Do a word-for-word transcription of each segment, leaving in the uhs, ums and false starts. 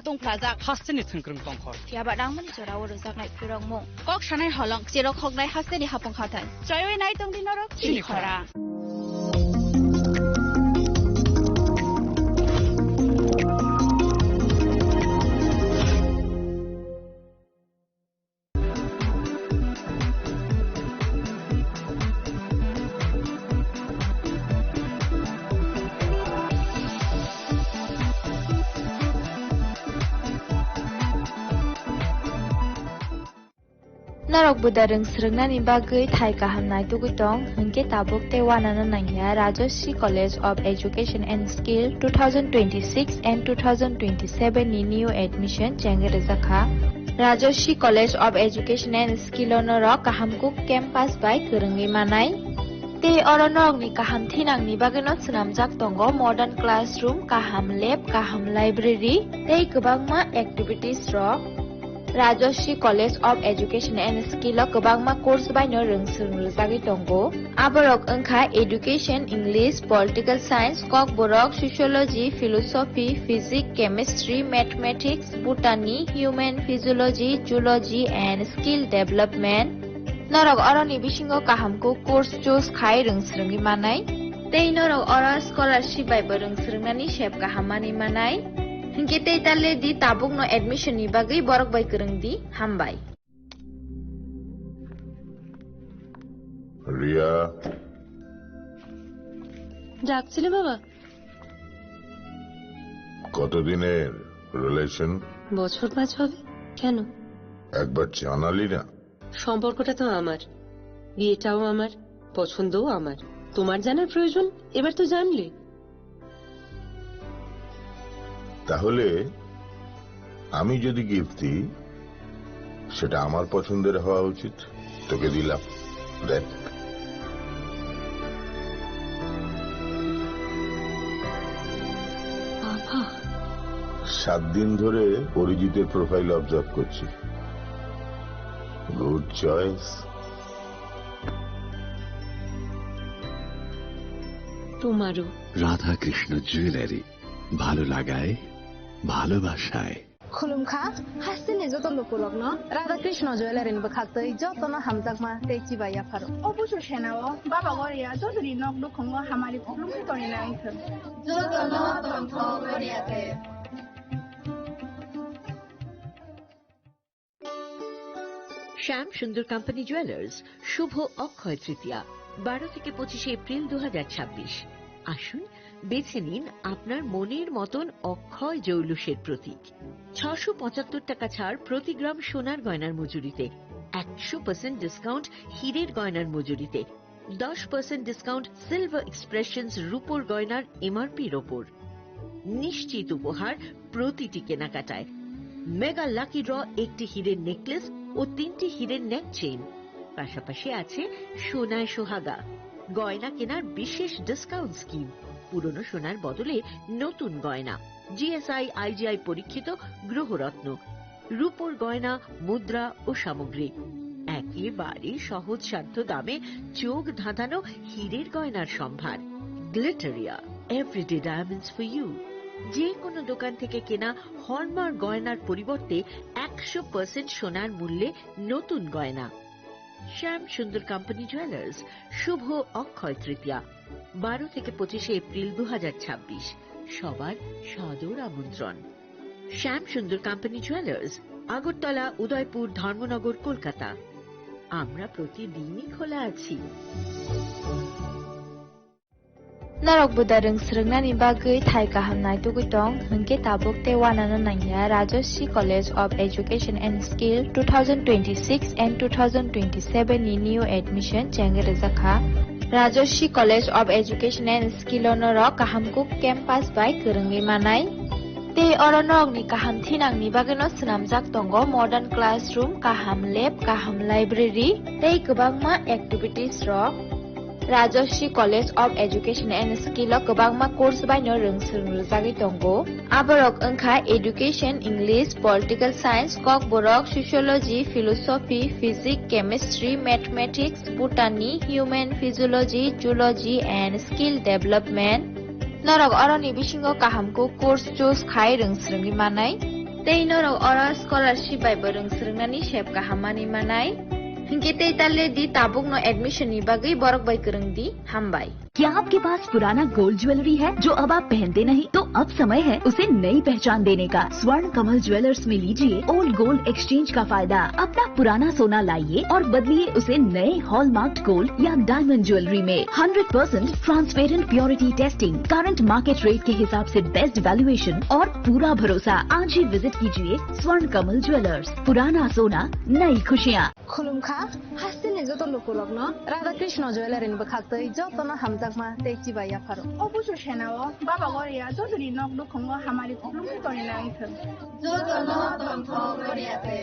Tongphlajak hasteni thwngkwrwng tongkhor. Phiya ba nangmani jorao rwjaknai phwrwngmung. Kok sanai holong, cherok hoknai hasteni hapung hathai. Chaiwi nai tongdi norok chini chini khorang. Norok buda rwng swrwngnani bagwi thai kaham naitugwi tong, hwnkhe tabuk tei uanano nangya Rajashree College of Education and Skill two thousand twenty-six and two thousand twenty-seven ni new admission chengwi rwjakha. Rajashree College of Education and Skill o norok kaham kuk campus bai kwrwngwi manai. Tei oro norokni kaham thinangni bagwino swnamjak tongo modern classroom, kaham lab, kaham library tei kwbangma activities rok. Rajashree College of Education and Skill o kwbangma course baino rwng swrwng rwjagwi tongo. Aborok wngkha Education, English, Political Science, Kokborok, Sociology, Philosophy, Physics, Chemistry, Mathematics, Botany, Human Physiology, Zoology and Skill Development. Norok oroni bisingo kaham kuk course choose khai rwng swrwngwi manai. Tei norok oro scholarship bai bo rwng swrwngnani sep kaham manwi manai. Hinkhe tei ta le di tabukno admission ni bagwi borok bai kwrwng di. Hambai. Ria. ডাকছিলে বাবা? কতদিনের রিলেশন? বছর পাঁচ হবে। কেন? একবার জানালি না। সম্পর্কটা তো আমার, বিয়েটাও আমার, পছন্দও আমার। তোমার জানার প্রয়োজন, এবার তো জানলে। তাহলে আমি যদি গিফট দিই, সেটা আমার পছন্দের হওয়া উচিত। তোকে দিলাম, দেখ। বাবা। সাত দিন ধরে অরিজিতের প্রোফাইল অবজার্ভ করছি। Good choice. তোমারও। রাধাকৃষ্ণ জুয়েলারি, ভালো লাগায়, ভালোবাসায়। Khulumkha, hasteni joto lukurokno Radha Krishna Jewellery ni bwkhaktwi jotono hamjakma tei chibai yapharo. O busu senao baba Goria jotoni nok nukhungo hamari khulumwi tongina wngthwng. Jotono tongthok Goria te. শ্যাম সুন্দর company jewellers, শুভ অক্ষয় তৃতীয়া, বারো থেকে পঁচিশে এপ্রিল দু হাজার ছাব্বিশ। আসুন, বেছে নিন আপনার মনের মতন অক্ষয় জৌলুসের প্রতীক। ছশো পঁচাত্তর টাকা ছাড় প্রতি গ্রাম সোনার গয়নার মজুরিতে, একশো পার্সেন্ট ডিসকাউন্ট হীরের গয়নার মজুরিতে, দশ পার্সেন্ট ডিসকাউন্ট সিলভার এক্সপ্রেশনস রূপোর গয়নার এমআরপির ওপর। নিশ্চিত উপহার প্রতিটি কেনাকাটায়। মেগা লাকি ড্র, একটি হীরের নেকলেস ও তিনটি হীরের নেক চেইন, পাশাপাশি আছে সোনায় সোহাগা। গয়না কেনার বিশেষ ডিসকাউন্ট স্কিম, পুরনো সোনার বদলে নতুন গয়না। জিএসআই, আইজিআই পরীক্ষিত গ্রহরত্ন, রূপোর গয়না, মুদ্রা ও সামগ্রী। একেবারে সহজসাধ্য দামে চোখ ধাঁধানো হীরের গয়নার সম্ভার। Glitteria, everyday diamonds for you. যে কোনো দোকান থেকে কেনা হলমার্ক গয়নার পরিবর্তে একশো পার্সেন্ট সোনার মূল্যে নতুন গয়না। শ্যাম সুন্দর কোম্পানি জুয়েলার্স, শুভ অক্ষয় তৃতীয়া, বারো থেকে পঁচিশে এপ্রিল দু হাজার ছাব্বিশ। সবার সাদর আমন্ত্রণ। শ্যাম সুন্দর কোম্পানি জুয়েলার্স, আগরতলা, উদয়পুর, ধর্মনগর, কলকাতা। আমরা প্রতিদিনই খোলা আছি। Norok buda rwng swrwngnani bagwi thai kaham naitugwi tong, hwnkhe tabuk tei uanano nangya Rajashree College of Education and Skill two thousand twenty-six and two thousand twenty-seven ni new admission chengwi rwjakha. Rajashree College of Education and Skill o norok kaham kuk campus bai kwrwngwi manai. Tei oro norokni kaham thinangni bagwino swnamjak tongo modern classroom, kaham lab, kaham library tei kwbangma activities rok. Rajashree College of Education and Skill o kwbangma course baino rwng swrwng rwjagwi tongo. Aborok wngkha Education, English, Political Science, Kokborok, Sociology, Philosophy, Physics, Chemistry, Mathematics, Botany, Human Physiology, Zoology and Skill Development. Norok oroni bisingo kaham kuk course choose khai rwng swrwngwi manai. Tei norok oro scholarship bai bo rwng swrwngnani sep kaham manwi manai. Hinkhe tei ta le di, tabukno admission ni bagwi borok bai kwrwng di. Hambai. क्या आपके पास पुराना gold jewellery है जो अब आप पहनते नहीं? तो अब समय है उसे नई पहचान देने का। स्वर्ण कमल ज्वेलर्स में लीजिए ओल्ड गोल्ड एक्सचेंज का फायदा। अपना पुराना सोना लाइए और बदलिए उसे नए हॉलमार्क्ड गोल्ड या डायमंड ज्वेलरी में। Hundred percent transparent purity testing, current market rate के हिसाब से बेस्ट वैल्यूएशन और पूरा भरोसा। आज ही विजिट कीजिए स्वर्ण कमल ज्वेलर्स। पुराना सोना, नई खुशियाँ। Khulumkha, hasteni joto lukurokno Radha Krishna Jewellery ni bwkhaktwi jotono hamjakma tei chibai yapharo. O busu senao Baba Goria jotoni nok nukhungo hamari khulumwi tongwi nang thung. Jotono tongthok Goria te.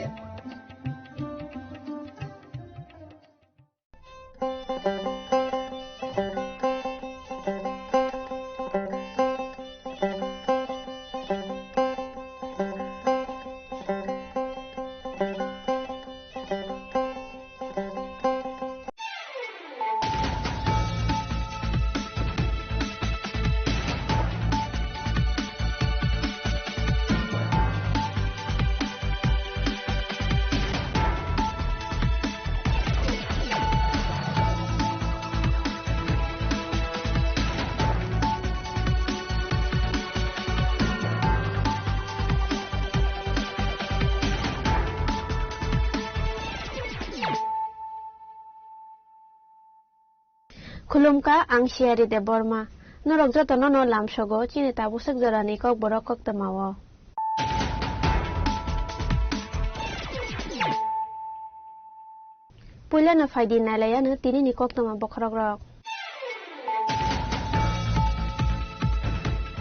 Khulumkha, ang Siyari Debbarma. Norok jotono no lamsogo chini tabuk swk jorani kokborok koktwmao. Puilano phaidi nailaiyano tinini koktwma bokhorokrok.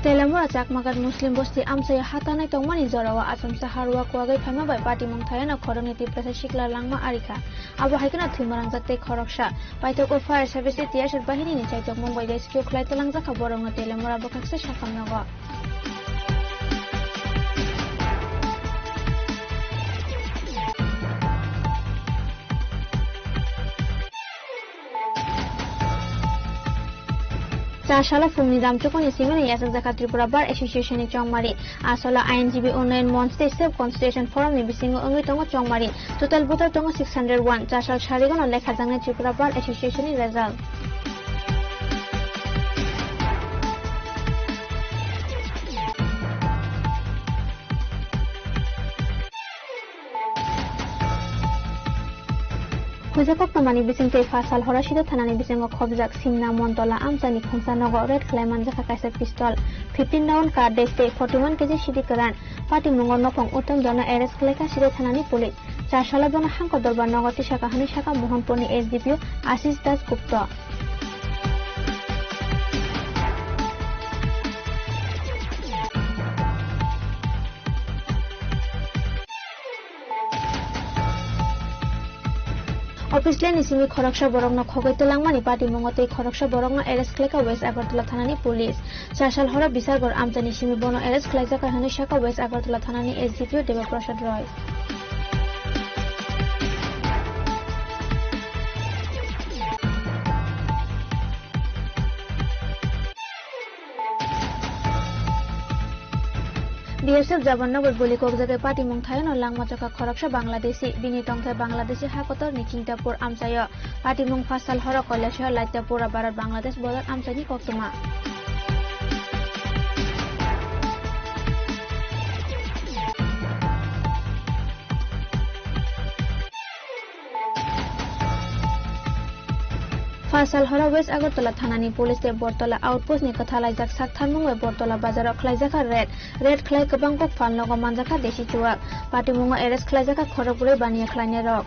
Telamura Chakmagat Muslim bosti amchaio hatanai tongmani jorao Achomsa harua kuagwi phaima bai patimung thayano khoroknwi Tiprasa sikla langma arikha. Abo hai kheno thwima rangjak tei khoroksa. Paithakgo fire service tei tiyasar bahinini chaitokmung bai rescue khlai twlangjakha borokno Telamura bwkhaksa sakhamnogo. Char salo phungni damchukuni simino yachakjakha Tripura Bar Association ni chongmari. Asola I N G B Unnayan Monch tei Self Consultation Forum ni bisingo wngwi tongo chongmari. Total voter tongo six hundred one. Char sal sarigono lekhajaknai Tripura Bar Association ni result. Huijak koktwmani bisingtwi pha sal horo Sida thanani bisingo khobjak Simna Montola amchaini khungsa nogo raid khlai manjakha kaisa pistol, fifteen round cartridge tei forty one K G sidi kwran. Patimungo nokhong Uttam Dholno arrest khlaikha Sida thanani police. Char salo bono Hangkor Dorbar nogo tisakha hwnwi sakha Mohanpurni S D P O Ashish Das Gupta. Office line ni simi khoroksa borokno khogwi twlangmani patimungo tei khoroksa borokno arrest khlaikha West Agartala thanani police. Char sal horo Bisargor amchaini simi bono arrest khlaijakha hwnwi sakha West Agartala thanani S D P O Deba Prasad Roy. B S F jawanno bai guli kokjagwi patimung thayano langma chokha khoroksa Bangladeshi. Bini tongthai Bangladeshi hakotorni Chingtapur amchaio. Patimung pha sal horo Kailasahar Laitapura Bharat Bangladesh border amchaini koktwma. Pha sal horo West Agartala thanani police tei Bortola outpost ni kwthalaijak sak tharmung bai Bortola bazaro khlaijakha raid. Raid khlai kwbang kok phalnogo manjakha desi chuwak. Patimungo arrest khlaijakha khorokbrwi baniya khlainairok.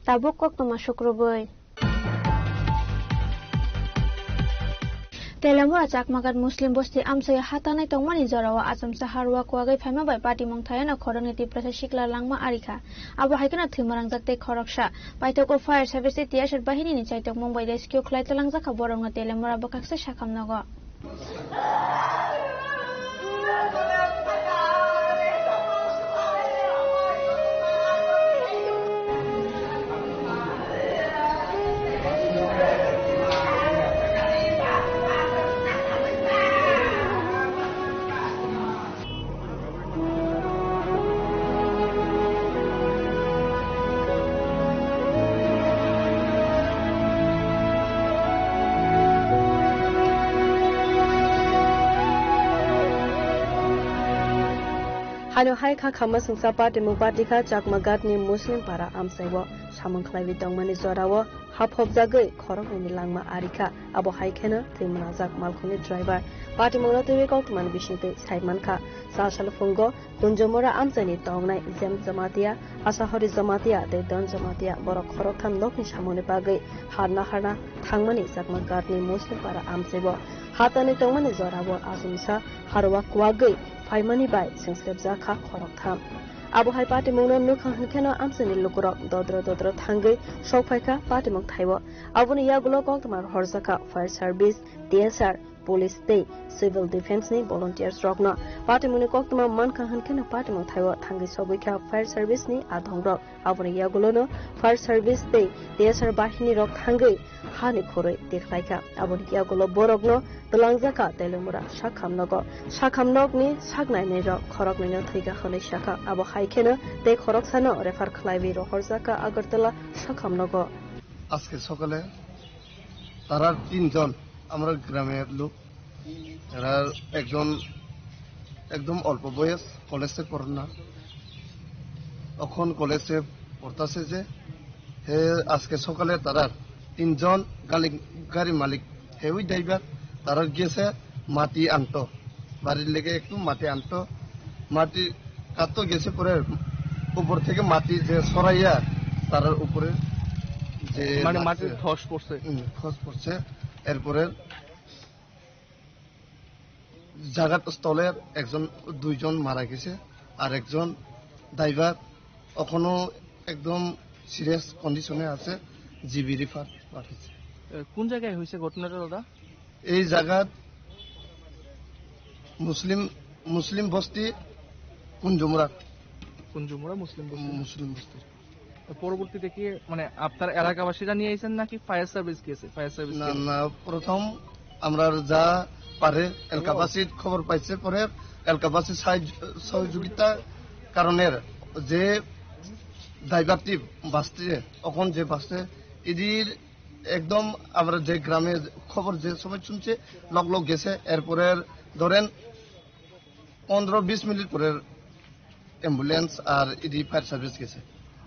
Tabuk koktwma sukrubwi. Telamura Chakmagat Muslim bosti amchaio hatanai tongmani jorao achomsa harua kuagwi phaima bai patimung thayano khoroknwi Tiprasa sikla langma arikha. Abo hai kheno thwima rangjak tei khoroksa. Paithakgo fire service tei tiyasar bahinini chaitokmung bai rescue khlai twlangjakha borokno Telamura bwkhaksa sakhamnogo. Haino hai kha khamma songsa patimung patikha Chakma Ghat ni Muslim para amchai o. Samung khlaiwi tongmani jora o haphopjagwi khoroknwi ni langma arikha. Abo hai kheno thwi mwnajak malkhungni driver. Patimung no twiwi koktwmani bisingtwi sai mankha. Chasal phungo Kunjumura amchaini tongnai Jem Jamatia, Asahori Jamatia tei Don Jamatia borok khoroktham nokni samungni bagwi harna harna thangmani Chakma Ghatni Muslim para amchaibo hatani tongmani jorabo achomsa harwa kuwagwi phaimani bai chwngslepjakha khoroktham. Abo hai patimungno nukha hwnkheno amchaini lukurok dodro dodro thangwi sokphaikha patimung thaio. Aboni yagulo koktwma rohorjakha fire service, T S R, police tei civil defense ni volunteers rokno. Patimungni koktwma mankha hwnkheno patimung thaio thangwi sogwi kha fire service ni adongrok. Aboni yagulono fire service tei T S R bahini rok thangwi hani khurui tikhlaikha. Aboni yagulo borokno twlangjakha Telemura sakham nogo. Sakham nokni sak nainai rok khoroknwino thwikha hwnwi sakha. Abo hai kheno tei khoroksano refer khlaiwi rohorjakha Agartala sakham nogo. আজকে সকালে তারা তিনজন, আমরা গ্রামের লোক, এরা একজন একদম অল্প বয়স, কলেজে পড়ে না, এখন কলেজে পড়তেছে যে, হে আজকে সকালে তারা তিনজন গালি-, গাড়ি মালিক, হে ওই ড্রাইভার, তারা গেছে মাটি আনতো, বাড়ির লেগে একটু মাটি আনতো, মাটি কাটতো গেছে পরে উপর থেকে মাটি যে সরাইয়া তারার উপরে যে মানে লাগছে, মাটির ধস পড়ছে। হুম, ধস পড়ছে। এরপরে জায়গার স্থলে একজন, দুইজন মারা গেছে, আর একজন ড্রাইভার এখনো একদম সিরিয়াস কন্ডিশনে আছে, জি বি রেফার পাঠিয়েছে। এ, কোন জায়গায় হয়েছে ঘটনাটা, দাদা? এই জায়গাত মুসলিম, মুসলিম বস্তি কুঞ্জুমুরা। কুঞ্জুমুরা মুসলিম বস্তি। মুসলিম বস্তি। তো পরবর্তীতে কি, মানে, আপনার এলাকাবাসীরা নিয়ে আইছেন নাকি ফায়ার সার্ভিস গেছে? ফায়ার সার্ভিস না, গেছে। না, প্রথম আমরা যা পারে এলাকাবাসীর খবর পাইছে, পরে এলাকাবাসীর সাহায্য, সহযোগিতার কারণে যে ড্রাইভারটি বাসছে, এখন যে বাসছে, এদের একদম আমরা যে গ্রামে খবর যে সময় শুনছে, লগ লগ গেছে। এরপরে ধরেন পনেরো বিশ মিনিট পরে ambulance R E D fire service গেছে।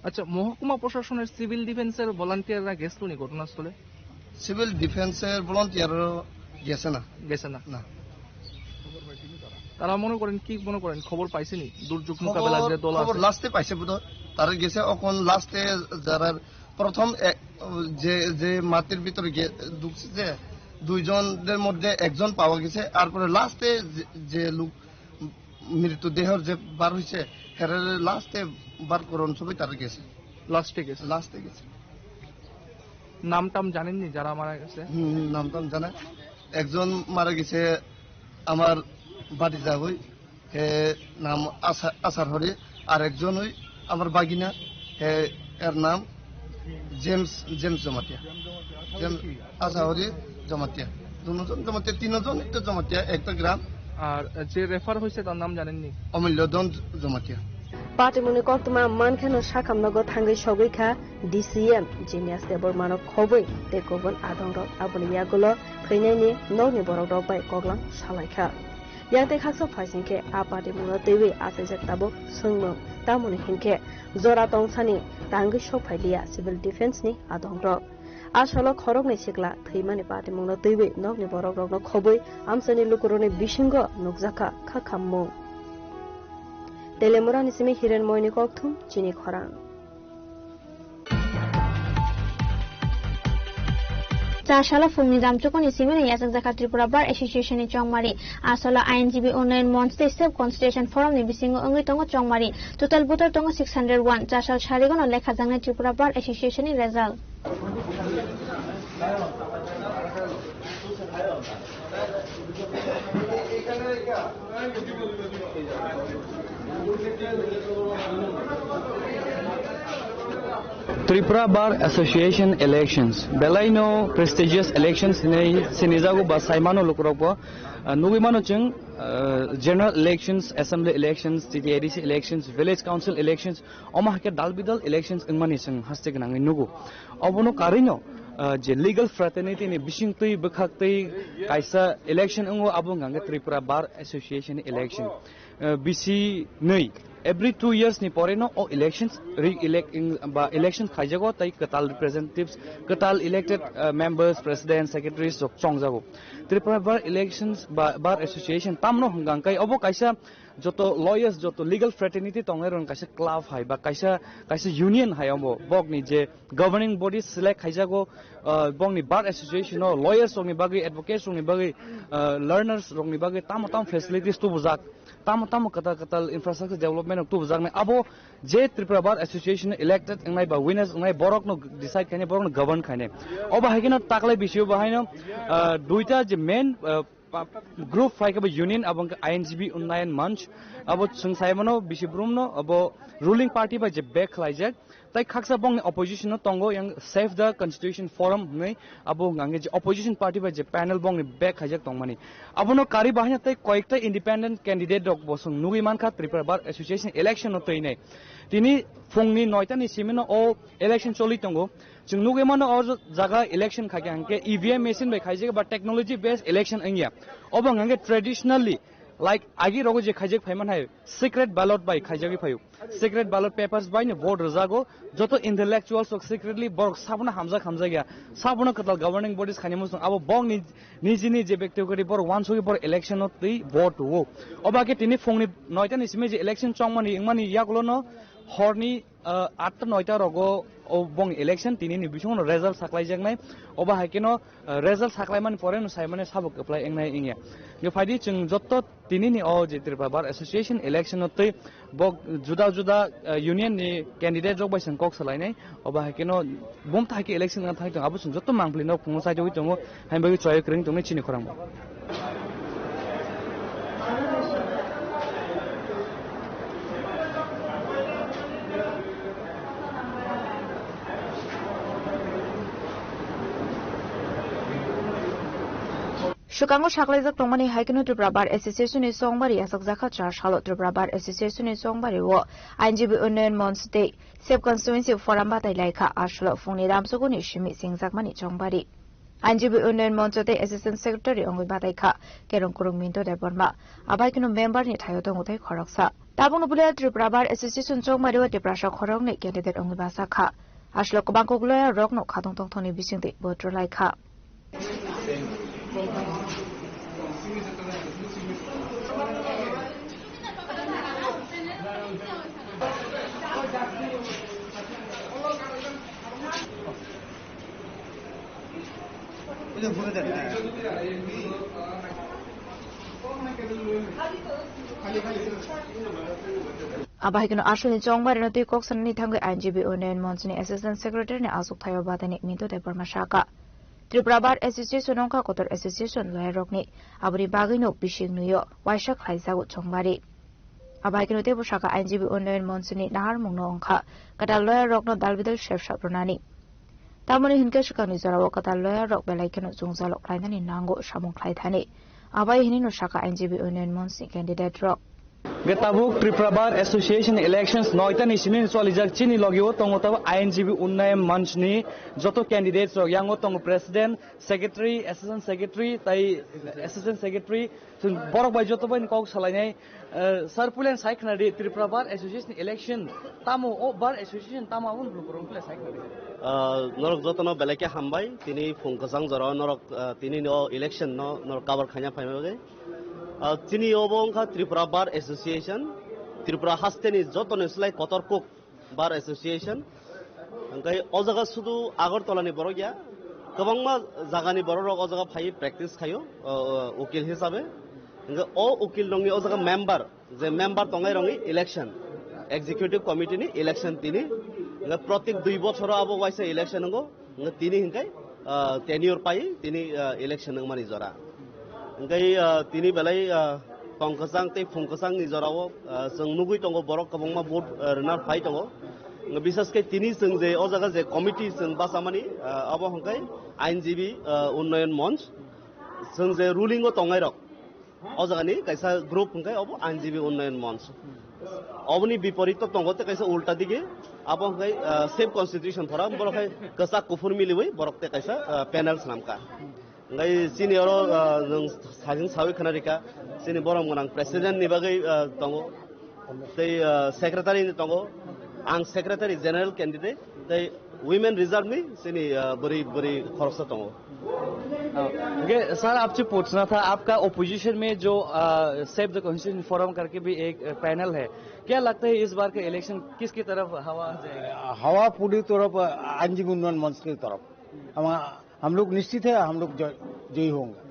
আচ্ছা, মহকুমা প্রশাসনের সিভিল ডিফেন্সের ভলান্টিয়াররা গেছিল নি ঘটনাস্থলে? সিভিল ডিফেন্সের ভলান্টিয়ারও গেছে না। গেছে না? না। তারা মনে করেন, কি মনে করেন, খবর পাইছেনি দুর্যোগ মোকাবেলা যে দল আছে? খবর লাস্টে পাইছে বোধহয়, তারা গেছে। এখন লাস্টে যারা প্রথম এক, যে, যে মাটির ভিতরে গে-, ঢুকছে, যে দুইজনের মধ্যে একজন পাওয়া গেছে, তারপরে লাস্টে যে, যে লোক মৃতদেহর যে বার হইছে, হেরে লাস্টে বার করুন সবাই তারা গেছে। লাস্টে গেছে? লাস্টে গেছে। নাম টাম জানেননি যারা মারা গেছে? হুম, হুম, নাম টাম জানে। একজন মারা গেছে আমার ভাতিজা হই, হে নাম আশা-, আশার হরি, আর একজন ওই আমার বাগিনা, হে, এর নাম জেমস, জেমস জমাতিয়া। জেমস আশাহরি জমাতিয়া। দুজন জমাতিয়া, তিনজন তো জমাতিয়া, একটা গ্রাম। আর যে রেফার হয়েছে তার নাম জানেননি? অমূল্য ধন Jamatia. Patimungni koktwma mankheno sakhamnogo thangwi sogwi kha D C M Jinias Debbarmano khobwi tei kubun adongrok. Aboni yagulo thwinaini nokni borokrok bai koklam salaikha. Yang tei khaksa phaising khe a patimungno twiwi achaijak tabuk swngmung, tamoni hinkhe jora tongsani tangwi sok phai liya civil defense ni adongrok. A salo khoroknwi sikla thwimani patimungno twiwi nokni borokrokno khobwi amchaini lukurokni bisingo nukjakha kha khammung. Telemurani simi Hiren Moini kokthum chini khorang. Char salo phungni damchukuni simino yachakjakha Tripura Bar Association ni chongmari. A salo I N G B Unnayan Monch tei Sep Consultation Forum ni bisingo wngwi tongo chongmari. Total voter tongo six hundred one. Char sal sarigono lekhajaknai Tripura Bar Association ni result. Tripura Bar Association elections, belai no prestigious elections hinwi sinijago ba saimano lukurokbo, ah, nugwi mano chwng, ah, general elections, assembly elections, T T A D C elections, village council elections, omo hai khe dal bidal elections wngmani chwng haste gwnangwi nugo. Obono karwino, ah, je legal fraternity ni bisingtwi bwkhaktwi kaisa election wngo, abo wngkha khe Tripura Bar Association election. uh, bisi nwi, every two years ni pore no o elections re-elect in, ba election khaijago, tai kwtal representatives, kwtal elected, uh, members, president, secretaries rok chongjago. Tripura Bar Elections ba Bar Association tamno hwngang kai obo kaisa joto lawyers, joto legal fraternity tongnai rok kaisa club hai ba kaisa, kaisa union hai obo bokni je governing body select khaijago, uh, bokni bar association o lawyers rokni bagwi, advocates rokni bagwi, uh, learners rokni bagwi tamo tamo facilities tubujak, tamo tamo kwtal kwtal infrastructure development rok tubujaknai. Abo je Tripura Bar Association elected wngnai ba winners wngnai borokno decide khainai, borokno govern khainai. Obo hai kheno taklai bisio bo haino, uh, duita je main, uh, pa-, group phai khe bo union, abo wngkha I N G B Unnayan Manch. Abo chwng sai mano bisi brumno abo ruling party bai je back khlaijak. Tai khaksa bongni opposition no tongo yang Save the Constitution Forum hwnwi, abo hwnka hwnkhe je opposition party bai je panel bongni back khaijak tongmani. Abono karwi bahai no tei koyekta independent candidate rok bo chwng nugwi mankha Tripura Bar Association election no twinai. Tini phungni noita ni simi no o election choli tongo. Chwng nugwi mano o jaga election khaikha hwnkhe E V M machine bai khaijak ba technology based election wngya. Obo hwnka hwnkhe traditionally, like, agi rogo je khaijak phaiman hai, secret ballot bai khaijagwi phaio. Secret ballot papers bai no vote rwjago. Joto intellectuals rok secretly borok sabono hamjak hamjakya. Sabono kwtal governing bodies khainai muchung. Abo bongni nijini je bekti kori borok wansugwi borok election no twi vote o. Oba khe tini phungni noita ni simi je election chongmani wngmani yagulo no horni, uh, atta noita rogo o bong election tini ni bising no result saklaijaknai. Oba hai khe no, uh, result saklaimani pore no saimani sabo kwplai wngnai wngya. Nge phaidi chwng joto Tini ni o je Tripura Bar Association election o twi bo juda juda, eh, union ni candidate rok bai chwng kok salainai, obo hai khe no bumtha hai khe election wng thang tongo, abo chwng joto mangpili no phungo chaijagwi tongo, hain bagwi chwrai kwrwng tongwi chini khorang bo. Swkango saklaijak tongmani hai kheno Tripura Bar Association ni chongbari yachakjakha char salo Tripura Bar Association ni chongbari o I N G B Unnayan Monch tei Sep Constituency Forum batai laikha. A salo phungni ramsogoni simi chengjakmani chongbari I N G B Unnayan Monch tei Assistant Secretary wngwi batai kha Kerong Kurung Minto Debbarma. Abai kheno member ni thaio tongo tei khoroksa. Tabukno bulia Tripura Bar Association chongbari o Tiprasa khoroknwi candidate wngwi bachakha. A salo kwbang kok loya rokno khatong tongthokni bisingtwi vote rwlaikha. Abo hai kheno aswkni chongbari no twi kok sanani thangwi I N G B Unnayan Monch ni Assistant Secretary ni achukthai o bataini Minto Debbarma saka. Tripura Bar Association wngkha kotor association loyarokni, aboni bagwino bising nwi-o waisa khlaijago chongbari. Abo hai kheno teibo saka I N G B Unnayan Monch ni naharmungno wngkha kwtal loyarokno dal bidal sep sap rwnani. Tamoni hinkhe swkangni jorao kwtal loyarok belai kheno chwngjalok khlainani nango samung khlai thani. Abo hai hinino saka I N G B Unnayan Monch ni candidate rok. Ge tabuk Tripura Bar Association elections noita ni simi cholijak, chini logio tongo tabuk I N G B Unnayan Manch ni joto candidates rok, yango tongo president, secretary, assistant secretary, tai assistant secretary, chwng borok bai joto bai kok salainai, eh, sir pulen sai khna di Tripura Bar Association election tamo, o Bar Association tamo aboni bwlwk kwrwng pulen sai khna di. Ah, norok jotono belai khe hambai, tini phung kwchang jora norok, ah, tini no election no norok cover khaina phaima bagwi. Ah, chini obo wngkha Tripura Bar Association, Tripura hasteni jotoni slai kotor kuk Bar Association. Hingke o jaga sudu Agartala ni borok ya, kwbangma jaga ni borok rok o jaga phai practice khaio, o, o, ukil hisabe. Hingke o ukil rok ni o jaga member, je member tongnai rok ni election, executive committee ni election tini, hingke protek dui bochoro abo waisa election wngo. Hingke tini hingke, ah, tenure pai tini, ah, election wngmani jora. Hingke, ah, tini belai, ah, tong kwchang tei phung kwchang ni jora o, ah, chwng nugui tongo borok kwbangma vote, ah, rwna phai tongo. Hingke bisas khe tini chwng je o jaga je committee chwng bachamani, ah, abo hingke I N G B, ah, Unnayan Monch. Chwng je ruling o tongnai rok, o jaga ni kaisa group hingke obo I N G B Unnayan Monch. Oboni biporito tongo tei kaisa ulta dige, abo hingke, ah, Sep Constitution Forum, borok hai kwchak kuphur miliwi borok tei kaisa, ah, panel swnamkha. Ngai chini oro, ah, nwng sajwng sawi khna rikha, chini borom gwnang president ni bagwi, ah, tongo, tei, ah, secretary ni tongo, ang secretary general candidate, tei women reserve ni chini, ah, bwrwi, bwrwi khoroksa tongo. हाँ, okay sir, आपसे पूछना था, आपका ओपोजिशन में जो, आ, save the constitution forum करके भी एक, अ, पैनल है, क्या लगता है इस बार का इलेक्शन किसकी तरफ हवा जाएगा? हवा पूरी तरफ आइनजीवी उन्नयन मंच की तरफ। हम, हम लोग निश्चित है, हम लोग जय-, जयी होंगे।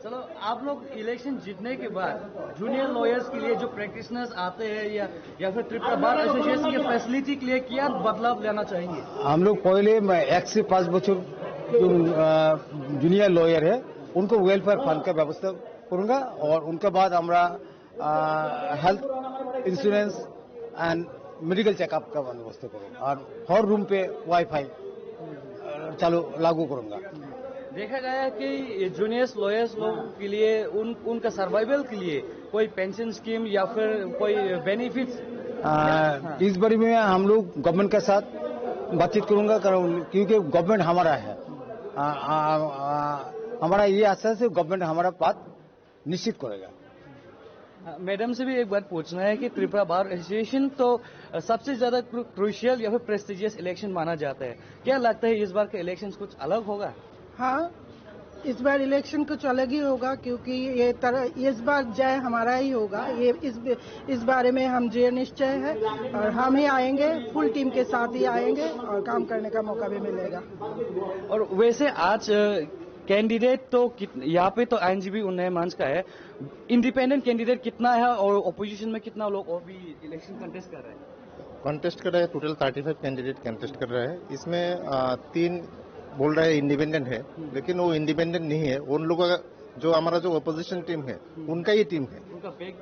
चलो, आप लोग इलेक्शन जीतने के बाद जूनियर लॉयर्स के लिए जो प्रैक्टिशनर्स आते हैं या, या फिर त्रिपुरा बार एसोसिएशन के फैसिलिटी के लिए क्या बदलाव लाना चाहेंगे? हम लोग पहले, मैं एक से पाँच बच्चों जो, अ, जूनियर लॉयर है, उनको वेलफेयर फंड का व्यवस्था करूंगा और उनके बाद हमारा, अ, health insurance and medical checkup का बंदोबस्त करूंगा और हर रूम पे वाईफाई, अ, चालू, लागू करूंगा। देखा गया है कि ये जूनियर्स लॉयर्स लोगों के लिए उन, उनका सर्वाइवल के लिए कोई पेंशन स्कीम या फिर कोई बेनिफिट्स? आ, हाँ। इस बारे में हम लोग गवर्नमेंट के साथ बातचीत करूंगा, कारण क्योंकि गवर्नमेंट हमारा है। आ, आ, आ, हमारा ये आशा है कि गवर्नमेंट हमारा बात निश्चित करेगा। हाँ, मैडम से भी एक बात पूछना है कि त्रिपुरा बार एसोसिएशन तो, अ, सबसे ज्यादा क्रू-, क्रूशियल या फिर प्रेस्टिजियस इलेक्शन माना जाता है। क्या लगता है इस बार का इलेक्शन कुछ अलग होगा? हाँ, इस बार इलेक्शन कुछ अलग ही होगा, क्योंकि ये तरह, इस बार जय हमारा ही होगा। ये इस, इस बारे में हम दृढ़ निश्चय है और हम ही आएंगे, फुल टीम के साथ ही आएंगे और काम करने का मौका भी मिलेगा। और वैसे आज, अ, कैंडिडेट तो कित-, यहाँ पे तो आईएनजीवी उन्नयन मंच का है, इंडिपेंडेंट कैंडिडेट कितना है और अपोजिशन में कितना लोग और भी इलेक्शन कंटेस्ट कर रहे हैं? कंटेस्ट कर रहे हैं, total thirty five candidate contest कर रहे हैं। इसमें, अ, तीन बोल रहे हैं इंडिपेंडेंट है, हम्म। लेकिन वो इंडिपेंडेंट नहीं है। उन लोगों का, जो हमारा जो अपोजिशन टीम है, हम्म। उनका ही टीम है। उनका बैक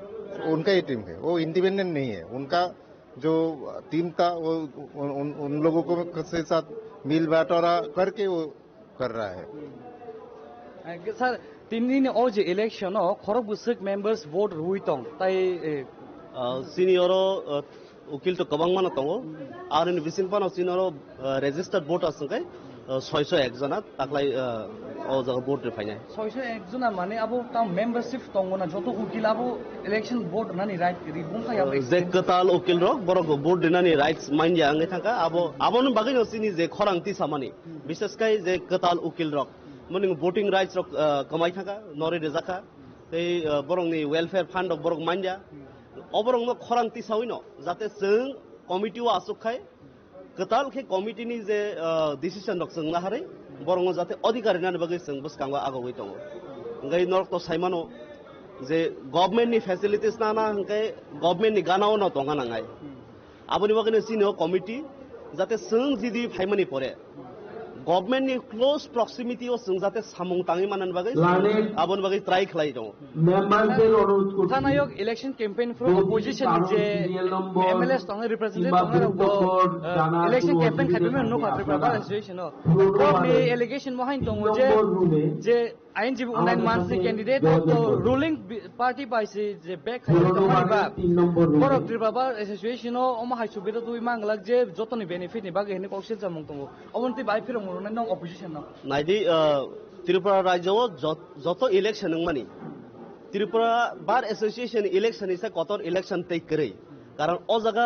उनका ही टीम है, वो इंडिपेंडेंट नहीं है। उनका जो टीम था, वो उन, उन, उन लोगों को के साथ मिल बंटवारा करके वो कर रहा है। Sir, tini ni o je election o khorok bwswk members vote rwui tong, tai, eh, Ah, chini oro, ah, ukil to kwbangma no tongo. Aroni bising phano chini oro, ah, registered voters hwnkhe, ah, soiso ek jona taklai, ah, o jaga vote rwi phainai. Soiso ek jona mane abo ta membership tongo na, joto ukil abo election vote rwnani right ri bung kha ya. Je kwtal ukil rok borok vote rinani rights manya wngwi thangkha, abo, aboni bagwi no chini je khorang tisamani, bishes khai je kwtal ukil rok, mani voting rights rok, ah, kwmai thangkha, norwi rwjakha, tei, ah, borokni welfare fund rok borok manya, oborokno khorang tisawi no jate chwng committee o achuk khai, kwtal khe committee ni je, ah, decision rok chwng naharwi, borokno jate adhikar rinani bagwi chwng bwskango agogwi tongo. Hwnkhe norok to saimano je government ni facilities nana hwnkhe government ni gana o no tongna nangnai. Aboni bagwi no chini o committee jate chwng jidi phaimani pore government ni close proximity o chwng jate samung tangwi manani bagwi chwng aboni bagwi try khlai tongo. মেম্বারদের অনুরোধ করছি। থানায়ক election campaign from opposition যে serial number MLA স্তনে রিপ্রেজেন্টেটিভ কিংবা তনে বুথ নম্বর জানার ইলেকশন কোনো ক্যাম্পেইন অসুবিধা খাইবে থাকলে নো আপনারা খাতে পারবা। পুরনো সিচুয়েশন বাড়িতে প্রথমে তিন নম্বর রুমে এলিগেশন মহাইন দঙ্গ যে যে আইনজীবী উন্নয়ন মানসি ক্যান্ডিডেট তো রুলিং পার্টি পাইছে যে ব্যাক খাইবে পুরনো বাড়ির তিন নম্বর রুমে। বড় ত্রিপুরা বার অ্যাসোসিয়েশন ও ওমা হাই সুবিধা তুই মাংলাক যে যতনি বেনিফিট নি বাকি হেনে কক্সিল জামুং দঙ্গ অবন্তি বাই ফিরো মরনে নং অপোজিশন না। Naidi, ah, Tripura rajyo o jot-, joto election wngmani, Tripura Bar Association election isa kotor election tei kwrwi. Karon o jaga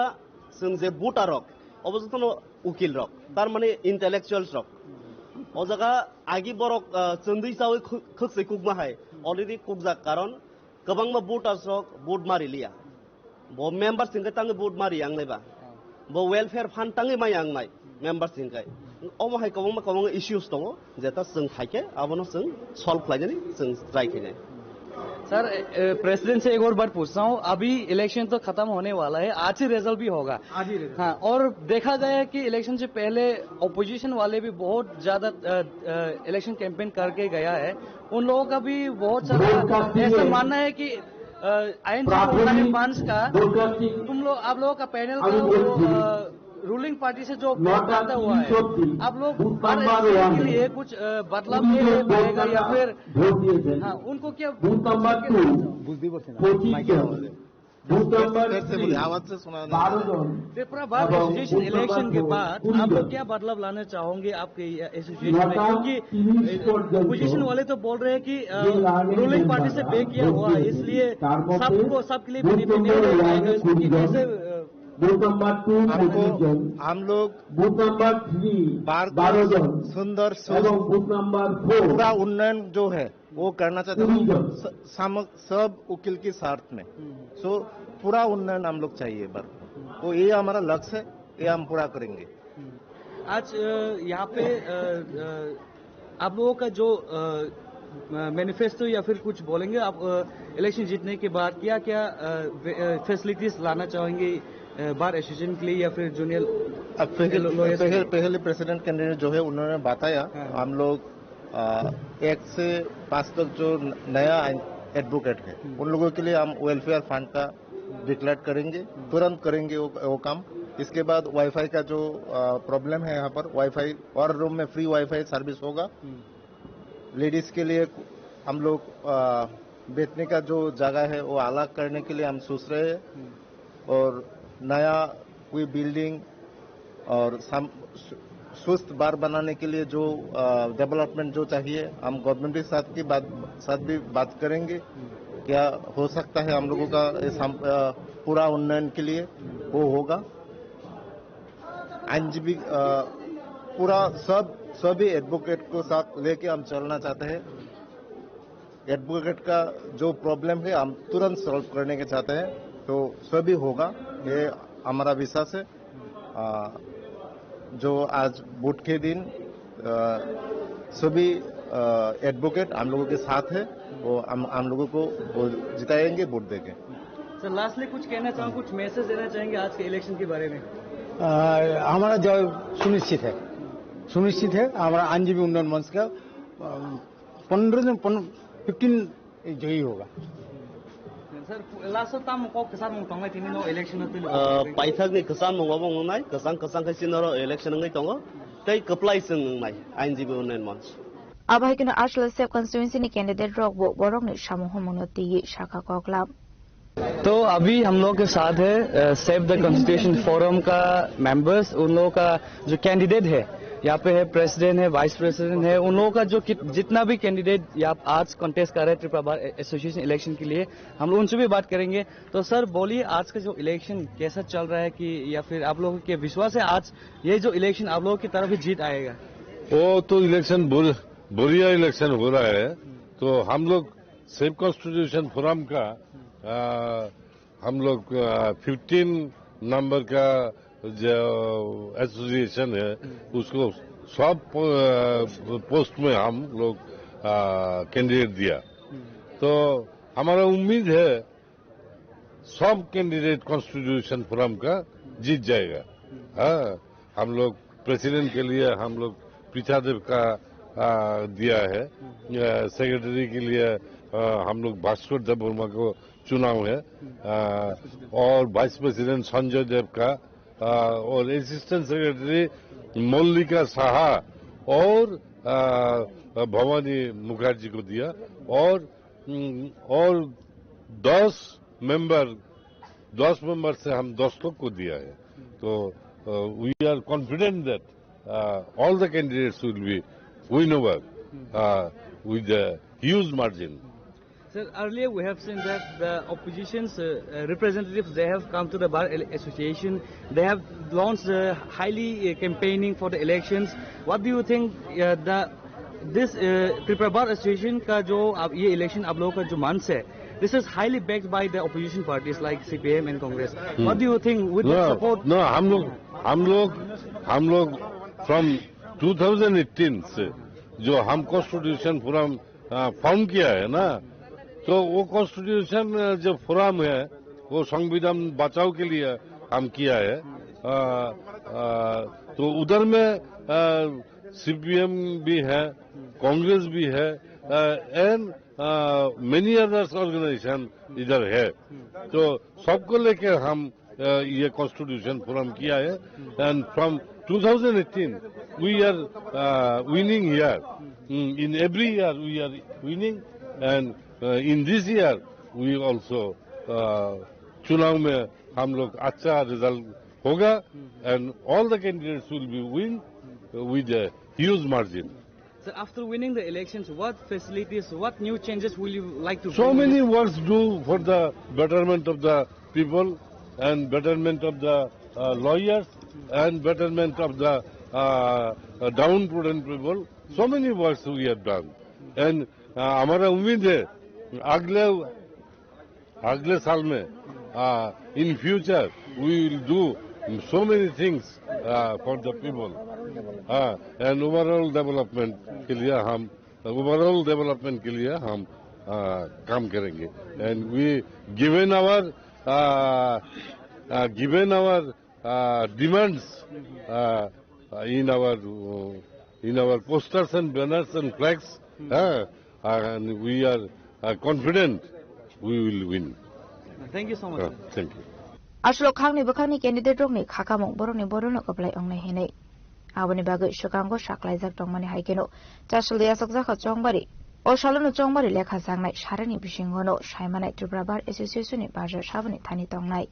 chwng je voter rok, obo jotono ukil rok, tar mani intellectuals rok. O jaga agi borok, ah, chwndwi chawi khw-, khwkswi kukma hai, already kukjak, karon kwbangma voters rok vote ma riliya. Bo member singkhe tangwi vote mari yang nai ba. Bo welfare fund tangwi mai yang nai member singkhe. Omo hai kwbangma kwbangma issues tongo, jeta chwng phaikhe abono chwng solve khlainani chwng try khainai. Sir, अ, president से एक और बात पूछता हूँ, अभी इलेक्शन तो खत्म होने वाला है, आज ही रिजल्ट भी होगा। आज ही रिजल्ट। हाँ, और देखा गया है कि इलेक्शन से पहले अपोजिशन वाले भी बहुत ज्यादा, अ, अ, इलेक्शन कैंपेन करके गया है, उन लोगों का भी बहुत सारा ऐसा मानना है कि, अ, आइन प्राथमिक मंच का तुम लोग, आप लोगों का पैनल का वो, अ, रूलिंग पार्टी से जो करता हुआ है, आप लोग हर इलेक्शन के लिए कुछ, अ, बदलाव के लिए पाएगा या फिर, हाँ, उनको क्या, उनके लिए বুথ নাম্বার তিন, বারো জন। त्रिपुरा बार एसोसिएशन इलेक्शन के बाद आप लोग क्या बदलाव लाना चाहोगे आपके एसोसिएशन में? क्योंकि अपोजिशन वाले तो बोल रहे हैं कि रूलिंग पार्टी से पे किया हुआ है, इसलिए सबको, सबके लिए बेनिफिट नहीं हो पाएगा। इसको कि कैसे? अ, বুথ নাম্বার টু, পঁচিশ জন। हम लोग বুথ নাম্বার থ্রি, বারো জন। সুন্দর, সুস্থ, এবং বুথ নাম্বার ফোর, पूरा उन्नयन जो है वो करना चाहते हैं। सब उकिल के साथ में। सो पूरा उन्नयन हम लोग चाहिए बार। तो ये हमारा लक्ष्य है, ये हम पूरा करेंगे। आज, अ, यहाँ पे, अ, अ, आप लोगों का जो, अ, अ, मैनिफेस्टो या फिर कुछ बोलेंगे आप, अ, इलेक्शन जीतने के बाद क्या-क्या, अ, फे-, अ, फैसिलिटीज लाना चाहेंगे, अ, बार एसोसिएशन के लिए या फिर जूनियर अब पहले, लॉयर्स के पहले, लिए? पहले प्रेसिडेंट कैंडिडेट जो है, उन्होंने बताया, हाँ। हम लोग, अ, एक से पाँच तक जो न-, नया एडवोकेट है, हम्म। उन लोगों के लिए हम वेलफेयर फंड का डिक्लेयर करेंगे, हम्म। तुरंत करेंगे वो, वो काम। इसके बाद वाईफाई का जो, अ, प्रॉब्लम है यहाँ पर, वाईफाई हर रूम में फ्री वाईफाई सर्विस होगा। हम्म। लेडीज के लिए हम लोग, अ, बैठने का जो जगह है, वो अलग करने के लिए हम सोच रहे हैं। हम्म। और नया कोई बिल्डिंग और सम-, सु-, सुस्त बार बनाने के लिए जो, अ, डेवलपमेंट जो चाहिए, हम गवर्नमेंट के साथ की बात, साथ भी बात करेंगे। हम्म। क्या हो सकता है हम लोगों का ये सम-, अ, पूरा उन्नयन के लिए वो होगा। आईएनजीबी, अ, पूरा सब, सभी एडवोकेट को साथ लेके हम चलना चाहते हैं। एडवोकेट का जो प्रॉब्लम है, हम तुरंत सॉल्व करने के चाहते हैं, तो सभी होगा, ये हमारा विश्वास है। अ, जो आज वोट के दिन, अ, सभी, अ, एडवोकेट हम लोगों के साथ है, वो हम, हम लोगों को वो जिताएंगे, वोट देके। सर, लास्टली कुछ कहना चाहो, कुछ मैसेज देना चाहेंगे आज के इलेक्शन के बारे में? अ, हमारा जय सुनिश्चित है, सुनिश्चित है। हमारा आईएनजीबी उन्नयन मंच का, अ, पन्ध्र जन, पन-, फिफ्टीन जयी होगा। Sir, last o tamo kok kwchangmung tongnai tini no election o twi? Ah, paithakni kwchangmung obo wngnai, kwchang kwchang khe chini oro election wngwi tongo, tei kwplai chwng wngnai I N G B Unnayan Manch. Abo hai kheno Asla Sep constituency ni candidate rok bo borok ni samung humung no twiwi sakha kok lab. तो अभी हम लोग के साथ है, अ, save the constitution forum का मेंबर्स, उन लोगों का जो कैंडिडेट है, यहाँ पे है, प्रेसिडेंट है, वाइस प्रेसिडेंट है, उन लोगों का जो कित-, जितना भी कैंडिडेट या आज कॉन्टेस्ट कर रहे हैं त्रिपुरा बार ए-, एसोसिएशन इलेक्शन के लिए, हम लोग उनसे भी बात करेंगे। तो सर, बोलिए, आज का जो इलेक्शन कैसा चल रहा है कि, या फिर आप लोगों के विश्वास है आज ये जो इलेक्शन आप लोगों की तरफ ही जीत आएगा? वो तो इलेक्शन बुर-, बढ़िया इलेक्शन हो रहा है, तो हम लोग सेव कॉन्स्टिट्यूशन फोरम का, आ, हम लोग, आ, फिफ्टीन नंबर का जो एसोसिएशन है, हम्म। उसको सब, आ, पोस्ट में हम लोग, आ, कैंडिडेट दिया। हम्म। तो हमारा उम्मीद है सब कैंडिडेट कॉन्स्टिट्यूशन फोरम का जीत जाएगा। हम्म। हाँ, हम लोग प्रेसिडेंट के लिए हम लोग पीछा देव का, आ, दिया है। हम्म। आ, सेक्रेटरी के लिए, आ, हम लोग भास्कर देव वर्मा को चुनाव है। हम्म। आ, और वाइस प्रेसिडेंट संजय देव का, आ, और असिस्टेंट सेक्रेटरी मल्लिका साहा और, आ, भवानी मुखर्जी को दिया और, हम्म, और दस मेंबर, दस मेंबर से हम दस लोग को दिया है। तो, आ, we are confident that, uh, all the candidates will be win over, uh, with a huge margin. Sir, earlier we have seen that the opposition's, uh, uh, representatives, they have come to the Bar Ele-, Association. They have launched, uh, highly, uh, campaigning for the elections. What do you think, uh, the, this, uh, Tripura Bar Association का जो अब ये इलेक्शन आप लोगों का जो मंच है, this is highly backed by the opposition parties like C P I M and Congress. Hmm. What do you think with the No, support? No, हम लोग, हम लोग, हम लोग from two thousand eighteen से जो हम कॉन्स्टिट्यूशन फोरम, आ, फॉर्म किया है ना, तो वो कॉन्स्टिट्यूशन, आ, जो फोरम है, वो संविधान बचाव के लिए हम किया है। आ, आ, तो उधर में, आ, सीपीएम भी है, कांग्रेस भी है, आ, and, आ, many others organization इधर है। तो सबको लेकर हम, आ, ये कॉन्स्टिट्यूशन फोरम किया है। And from two thousand eighteen, we are, uh, winning here. Mm, in every year, we are winning, and, uh, in this year, we also, uh, चुनाव में हम लोग अच्छा रिजल्ट होगा, and all the candidates will be win with a huge margin. Sir, after winning the elections, what facilities, what new changes will you like to So bring in many this? Works do for the betterment of the people and betterment of the uh, lawyers and betterment of the uh, uh, downtrodden people. So many works we have done. And uh, हमारा उम्मीद है अगले अगले साल में uh, in future we will do so many things uh, for the people uh, and overall development के लिए हम overall development के लिए हम uh, काम करेंगे. And we given our uh, uh, given our uh, demands uh, in our uh, in our posters and banners and flags, uh, and we are uh, confident we will win. Thank you so much, Uh, sir. Thank you. Aswk khakni bwkhakni candidate rokni khakamung borokni bodolno kwplai wngnai hinwi. Aboni bagwi swkango saklaijak tongmani hai kheno Chaswlwi aswkjakha Chongbari. O salono Chongbari lekha jaknai sarani bisingono saimanai Tripura Bar Association ni barja saboni thani tongnai.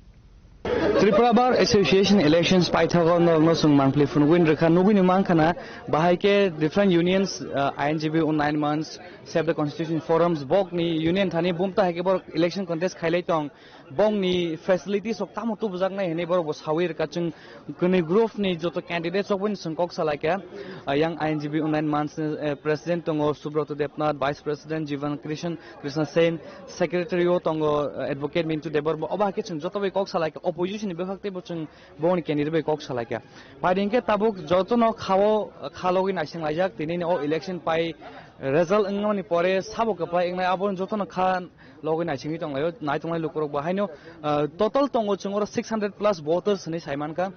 Tripura Bar Association elections paithago norokno chwng mangpli phunugwi rwkha, nugwini mankha na bahai khe different unions, uh, I N G B Unnayan Manch, Save the Constitution Forums, bokni union thani bumta hai khe borok election contest khailai tong. Bongni facilities rok tamo tubujaknai hinwi borok bo sawi rwkha. Chwng kwnwi group ni joto candidates rok boni chwng kok salaikha. Ah, yang I N G B Unnayan Manch ni, eh, president tongo Subroto Debnath, vice president Jivan Krishna, Krishna Sen, secretary o tongo, eh, advocate Mintu Debbarma. Obo hai khe chwng joto bai kok salaikha, opposition ni bwkhak teibo chwng bongni candidate bai kok salaikha. Pai hinkhe tabuk jotono khao, kha logwi naising laijak, tini ni o election pai result wngmani pore sabo kwplai wngnai, abo jotono kha logwi naisingwi tonglaio, nai tonglai lukurok bo haino, ah, total tongo chwng oro six hundred plus voters hinwi saimankha,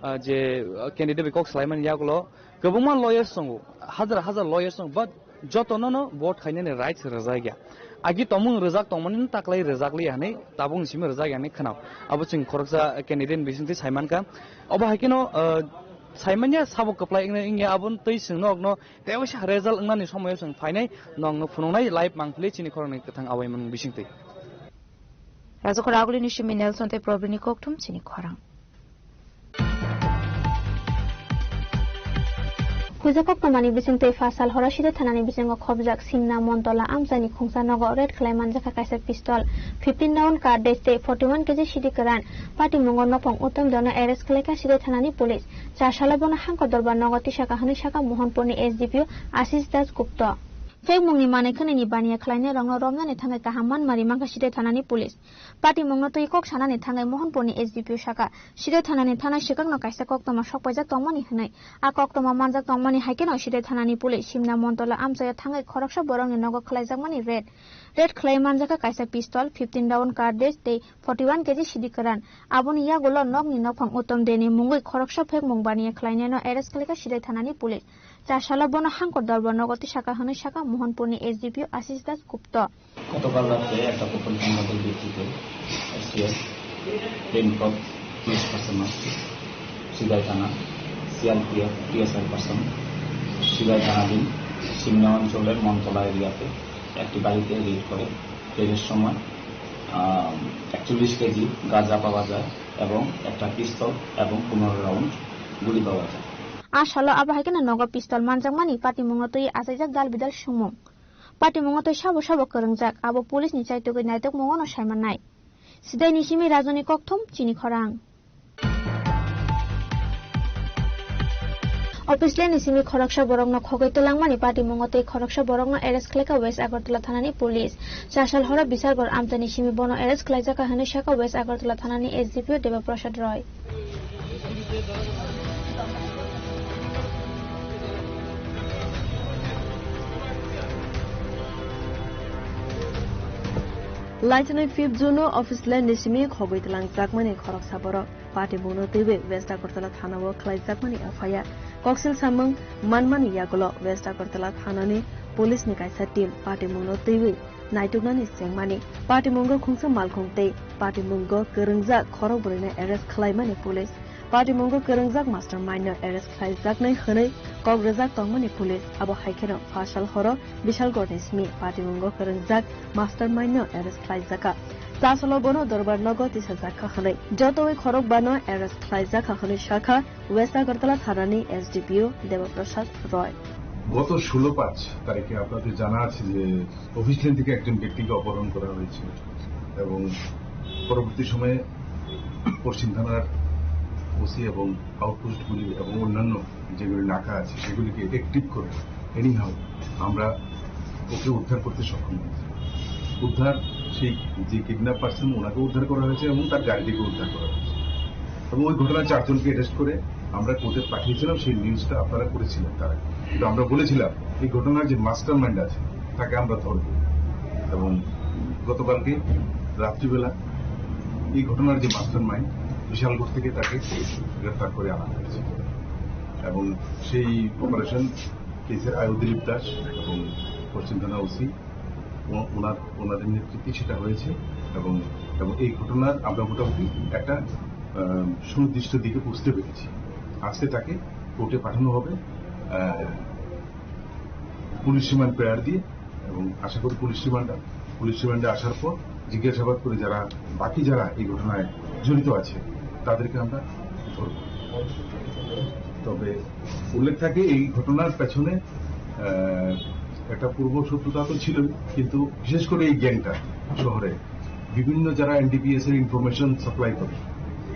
ah, je, ah, candidate bai kok salaimani yagulo kwbangma lawyers tongo, hazar hazar lawyers tongo, but jotono no vote khainani rights rwjakya. Agi tongmung rwjak tongmani no taklai rwjakliya hinwi tabukni simi rwjakya hinwi khwnao. Abo chwng khoroksa candidate ni bisingtwi saimankha. Obo hai kheno, ah, saimanya sabo kwplai wngya, wngya aboni twi chwng nokno Tei waisa result wngnani somoio chwng phainai, nokno phunuknai live mangpili chini khoroknwi kwthang awaimung bisingtwi. Rajakhor Agulini simi Nelson tei Probini kokthum chini khorang. Huijak koktomani bisingtwi pha sal horo Sidai thanani bisingo khobjak Simna Montola amchaini khungsa nogo raid khlai manjakha kaisa pistol, fifteen round cartridge tei forty one K G sidi kwran. Patimungo nokphang Uttom Deno arrest khlaikha Sidai thanani police. Char salo bono Hangkor Dorbar nogo tisaka hwnwi saka Mohanpurni S D P O Ashish Das Gupta. Phekmungni manwi khwnwini baniya khlainairokno romnani thangwi kaham manmari mankha Sidai thanani police. Patimungno twi kok sanani thangwi Mohanpurni S D P O saka, Sidai thanani thana swkakno kaisa koktwma sokpaijak tongmani hwnwi. A koktwma manjak tongmani hai kheno Sidai thanani police Simna Montola amchaio thangwi khoroksa borokni nogo khlaijakmani raid. Raid khlai manjakha kaisa pistol, fifteen round cartridge tei forty one K G sidi kwran. Aboni yagulo nokni nokphang Uttom Deni mungwi khoroksa phekmung baniya khlainaino arrest khlaikha Sidai thanani police. Char salo bono Hangkor Dorbar nogo tisaka hwnwi saka Mohanpurni S D P O Ashish Das Gupta. গতকাল রাত্রে একটা গোপন সংবাদের ভিত্তিতে STF, ten top police personnel, Sidhai থানা, CRPF, TSR personal, সিদাই থানাধীন সিমনা অঞ্চলের মনতলা এরিয়াতে একটি বাড়িতে রেড করে। রেডের সময়, আহ, একচল্লিশ কেজি গাঁজা পাওয়া যায় এবং একটা পিস্তল এবং পনেরো রাউন্ড গুলি পাওয়া যায়। A salo abo hai kheno nogo pistol manjakmani patimungno twi achaijak dal bidal sumung. Patimungo tei sabo sabo kwrwngjak, abo police ni chaitugwi naitokmungo no saimannai. Sidai ni simi Rajuni kokthum chini khorang. Office land ni simi khoroksa borokno khogwi twlangmani patimungo tei khoroksa borokno arrest khlaikha West Agartala thanani police. Char sal horo Bishalgarh amchaini simi bono arrest khlaijakha hwnwi sakha West Agartala thanani S D P O Deba Prasad Roy. Lainthani fifth June o office land ni simi khogwi twlangjakmani khoroksa borok. Patimungno twiwi West Agartala thana-o khlaijakmani F I R. Koksil samung manmani yagulo West Agartala thanani police ni kaisa team patimungno twiwi naituknani chengmani. Patimungo khungsa malkhung tei patimungo kwrwngjak khorok bwrwino arrest khlaimani police. Patimungo kwrwngjak mastermind no arrest khlaijaknai hwnwi kok rwjak tongmani police. Abo hai kheno pha sal horo Bishalgarh ni simi patimungo kwrwngjak mastermind no arrest khlaijakha. Chasalo bono dorbar nogo tisajak kha hwnwi. Jotoi khorokbano arrest khlaijak kha hwnwi sakha West Agartala thanani S D P O Deba Prasad Roy. গত ষোলো পাঁচ তারিখে আপনাদের জানা আছে যে office lane থেকে একজন ব্যক্তিকে অপহরণ করা হয়েছিল এবং পরবর্তী সময়ে পশ্চিম থানার ওসি এবং আউটপোস্টগুলি এবং অন্যান্য যেগুলি নাকা আছে সেগুলিকে অ্যাক্টিভ করে এনিহাউ আমরা ওকে উদ্ধার করতে সক্ষম হয়েছি। উদ্ধার, সেই যে কিডন্যাপ পার্সন, ওনাকে উদ্ধার করা হয়েছে এবং তার গাড়িটিকে উদ্ধার করা হয়েছে। এবং ওই ঘটনায় চারজনকে অ্যারেস্ট করে আমরা কোর্টে পাঠিয়েছিলাম, সেই নিউজটা আপনারা করেছিলেন তার আগে। কিন্তু আমরা বলেছিলাম এই ঘটনার যে মাস্টার মাইন্ড আছে তাকে আমরা ধরব। এবং গতকালকে রাত্রিবেলা এই ঘটনার যে মাস্টার মাইন্ড বিশালগড় থেকে তাকে গ্রেফতার করে আনা হয়েছে এবং সেই অপারেশন কেসের আয়ু দিলীপ দাস এবং পশ্চিম থানা ওসি ও-, ওনার, ওনাদের নেতৃত্বে সেটা হয়েছে এবং, এবং এই ঘটনার আমরা মোটামুটি একটা, আহ, সুনির্দিষ্ট দিকে পৌঁছতে পেরেছি। আজকে তাকে কোর্টে পাঠানো হবে, আহ, পুলিশ রিমান্ড প্রেয়ার দিয়ে, এবং আশা করি পুলিশ রিমান্ড, পুলিশ রিমান্ডে আসার পর জিজ্ঞাসাবাদ করে যারা, বাকি যারা এই ঘটনায় জড়িত আছে তাদেরকে আমরা ধরব। তবে উল্লেখ থাকে এই ঘটনার পেছনে আহ, একটা পূর্ব শত্রুতা তো ছিলই, কিন্তু বিশেষ করে এই গ্যাংটা শহরে বিভিন্ন যারা এনডিপিএস এর ইনফরমেশন সাপ্লাই করে,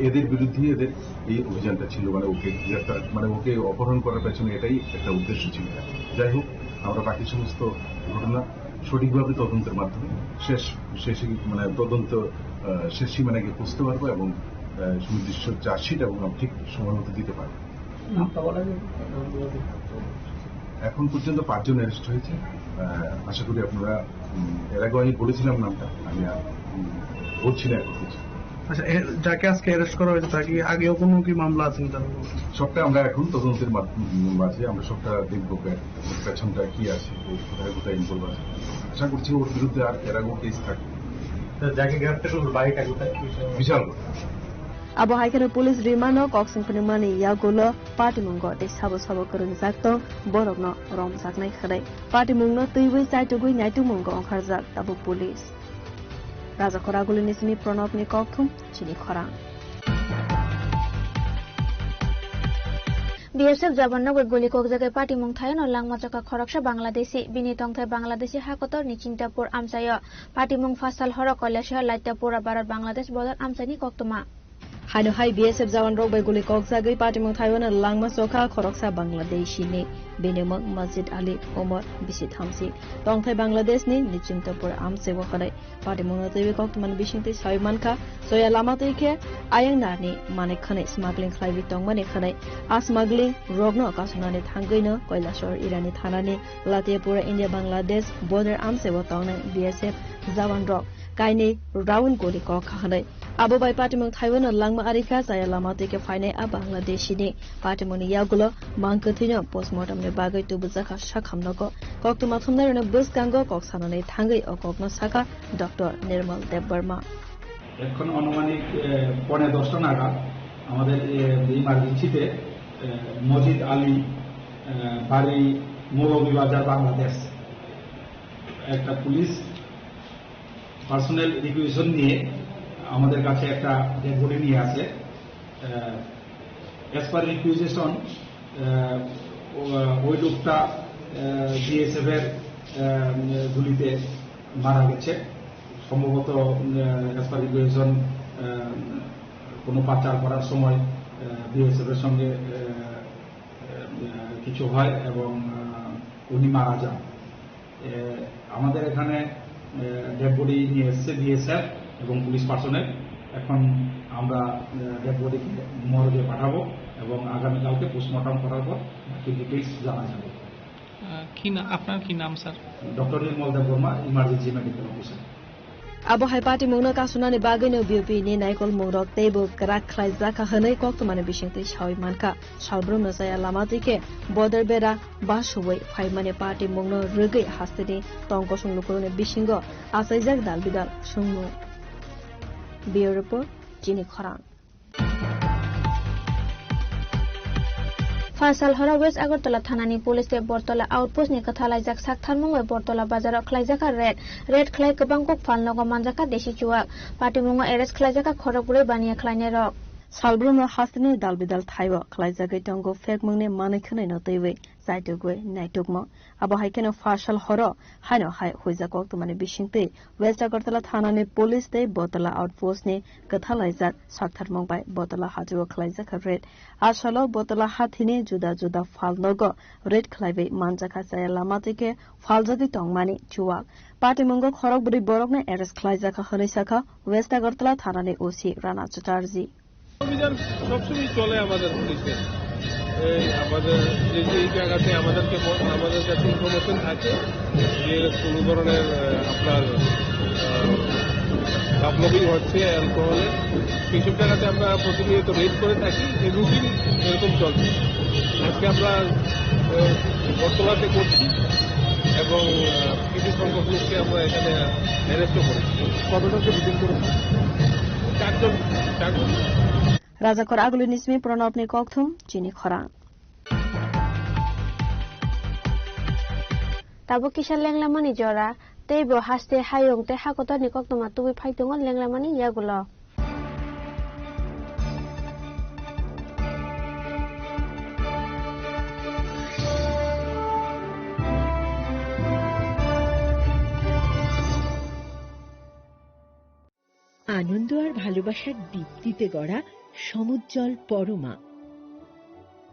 এদের বিরুদ্ধেই এদের এই অভিযানটা ছিল, মানে ওকে গ্রেফতার, মানে ওকে অপহরণ করার পেছনে এটাই একটা উদ্দেশ্য ছিল। যাই হোক, আমরা বাকি সমস্ত ঘটনা সঠিকভাবে তদন্তের মাধ্যমে শেষ, শেষে, মানে তদন্ত, আহ, শেষ সীমানায় গিয়ে পৌঁছতে পারবো এবং, আহ, সুনির্দিষ্ট চার্জশিট এবং আমরা ঠিক সময় মতো দিতে পারবো। নামটা বলা যাবে? এখন পর্যন্ত পাঁচজন অ্যারেস্ট হয়েছে। আহ, আশা করি আপনারা, উম, এর আগেও আমি বলেছিলাম নামটা, আমি আর, উম, বলছি না এখন কিছু। আচ্ছা, এ, যাকে আজকে অ্যারেস্ট করা হয়েছে, তার কি আগেও কোনো কি মামলা আছে তার উপর? সবটা আমরা এখন তদন্তের মাধ্যমে, মাঝে আমরা সবটা দেখবো, পে-, পেছনটা কি আছে, ও কোথায় কোথায় ইনভলভ আছে। আশা করছি ওর বিরুদ্ধে আর এর আগেও কেস থাকবে। স্যার, যাকে গ্রেফতার করলো, বাড়িটা কোথায়? Bishalgarh. Abo hai kheno police rimano kok songphwnwngmani yagulo patimungo tei sabo sabo kwrwngjak tong borokno romjaknai hwnwi patimungno twiwi chaitugwi naitukmungo ongkharjak tabuk police. Rajakhor Agulini simi Pranobni kokthum chini khorang. B S F jawan rok bai guli kokjagwi patimung thaiono langma chokha khoroksa Bangladeshi, bini tongthai Bangladeshi hakotorni Chintapur amchaio. Patimung phasal horo Koilashahar Laitapura Bharat Bangladesh border amchaini koktwma. Haino hai B S F jawan rok bai guli kokjagwi patimung thaiono langma chokha khoroksa Bangladeshi ni, bini mung Masjid Ali Umar, bisi thamsi, tongthai Bangladesh ni Nichintapur amchai o hwnwi patimung no twiwi koktwma ni bisingtwi sawi mankha, soya lama twi khe ayang narni manwi khwnwi smuggling khlaiwi tongmani hwnwi a smuggling rokno kasonani thangwi no Koilashahar Irani thanani Latiapura India Bangladesh border amchai o tongnai B S F jawan rok kainwi round guli kok kha hwnwi. Abo bai patimung thaiono langma arikha chaya lama twi khe phainai a Bangladeshi ni patimung ni yagulo mang kwthwino postmortem ni bagwi tubujakha sakham nogo. Koktwma thumnai rokni bwskango kok sanani thangwi o kokno sakha Doctor Nirmal Debbarma. এখন আনুমানিক, এ, পৌনে দশটা নাগাদ আমাদের, এ, ইমার্জেন্সিতে, এ, মজিদ আলী, এ, বাড়ি মৌলভীবাজার, বাংলাদেশ, একটা police personnel requisition নিয়ে আমাদের কাছে একটা ডেড বডি নিয়ে আসে। অ্যাজ পার রিকুইজিশন, ওই লোকটা বিএসএফ এর, আহ, গুলিতে মারা গেছে। সম্ভবত, অ্যাজ পার রিকুইজিশন, কোনো পাচার করার সময় বিএসএফ এর সঙ্গে, আহ, আহ, কিছু হয় এবং, আহ, উনি মারা যান। এ, আমাদের এখানে, এ, ডেড বডি নিয়ে এসছে বিএসএফ এবং পুলিশ পার্সোনেল। এখন আমরা, এ, ডেড বডিকে মর্গে পাঠাবো এবং আগামীকালকে পোস্টমর্টম করার পর বাকি ডিটেইলস জানা যাবে। আহ, কি না-, আপনার কি নাম, sir? Doctor Nirmal Debbarma, emergency medical officer. Abo hai patimungno kasonani bagwino B O P ni naikolmungrok teibo kwrak khlaijakha hwnwi koktwmani bisingtwi sawi mankha. Salbrumno chaya lama twi khe bodol bera basuwi phaimani patimungno rwgwi hasteni tong kosong lukurokni bisingo achaijak dal bidal swngmung. Bureau Report, Chini Khorang. Phasal horo West Agartala thanani police tei Bortola outpost ni kwthalaijak saktharmung bai Bortola bazaro khlaijakha raid. Raid khlai kwbang kok phalnogo manjakha desi chuwak. Patimungo arrest khlaijakha khorok bwrwi baniya khlainairok. Salbrumno hasteni dalbidal thaio khlaijagwi tongo phekmungni manwi khwnaino twiwi chaitugwi naitukmung. Abo hai kheno phasal horo haino hai huijak koktwmani bisingtwi West Agartala thanani police tei Bortola outpost ni kwthalaijak saktharmung bai Bortola hatio khlaijakha raid. A salo Bortola hathini juda juda phalnogo raid khlaiwi manjakha chaya lama twi khe phaljagwi tongmani chuwak. Patimungo khorok bwrwi borokno arrest khlaijakha hwnwi sakha West Agartala thanani O C Rana Chatterjee. অভিযান সবসময় চলে আমাদের পুলিশের। এই আমাদের যে যে জায়গাতে আমাদেরকে ব-, আমাদের কাছে ইনফরমেশন থাকে যে কোনো ধরনের, আহ, আপনার, আহ, কাপলবিং হচ্ছে অ্যালকোহলের, এইসব জায়গাতে আমরা প্রতিনিয়ত রেড করে থাকি। এই রুটিন এরকম চলছে। আজকে আমরা, আহ, বটতলাতে করছি এবং, আহ, কিছু সংখ্যক লোককে আমরা এখানে অ্যারেস্টও করেছি। কতজনকে ডিটেইন করেছেন? চারজন, চারজন। Rajakhor agulini simi Pranabni kokthum chini khorang. Tabuk kisa lenglamani jora, tei bo haste hayung tei hakotorni koktwma tubui phai tongo lenglamani yagulo. আনন্দ আর ভালোবাসার দীপ্তিতে গড়া সমুজ্জ্বল পরমা,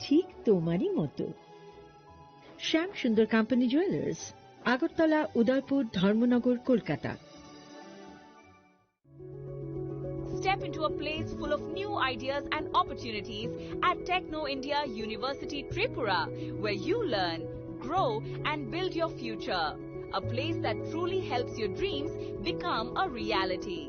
ঠিক তোমারই মতো। শ্যাম সুন্দর কোম্পানি জুয়েলার্স, আগরতলা, উদয়পুর, ধর্মনগর, Kolkata. Step into a place full of new ideas and opportunities at Techno India University Tripura, where you learn, grow, and build your future. A place that truly helps your dreams become a reality.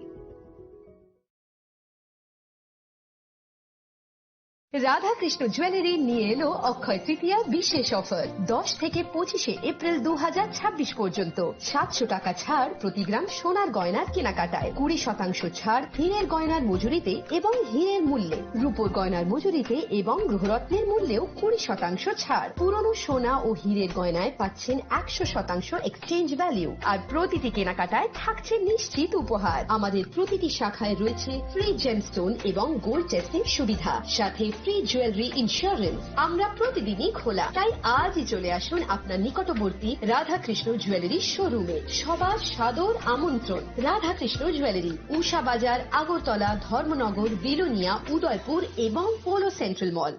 Radhakrishna jewellery নিয়ে এলো অক্ষয় তৃতীয়া বিশেষ অফার। দশ থেকে পঁচিশে এপ্রিল দু হাজার ছাব্বিশ পর্যন্ত সাতশো টাকা ছাড় প্রতি গ্রাম সোনার গয়নার কেনাকাটায়, কুড়ি শতাংশ ছাড় হীরের গয়নার মজুরিতে এবং হীরের মূল্যে, রূপোর গয়নার মজুরিতে এবং গ্রহরত্নের মূল্যেও কুড়ি শতাংশ ছাড়। পুরনো সোনা ও হীরের গয়নায় পাচ্ছেন একশো শতাংশ এক্সচেঞ্জ ভ্যালু, আর প্রতিটি কেনাকাটায় থাকছে নিশ্চিত উপহার। আমাদের প্রতিটি শাখায় রয়েছে ফ্রি জেমস্টোন এবং গোল্ড টেস্টিং সুবিধা, সাথে ফ্রি জুয়েলারি ইন্স্যুরেন্স। আমরা প্রতিদিনই খোলা, তাই আজই চলে আসুন আপনার নিকটবর্তী রাধাকৃষ্ণ জুয়েলারি শোরুমে। সবার সাদর আমন্ত্রণ। রাধাকৃষ্ণ জুয়েলারি, উষা বাজার, আগরতলা, ধর্মনগর, বিলোনিয়া, উদয়পুর এবং polo central mall.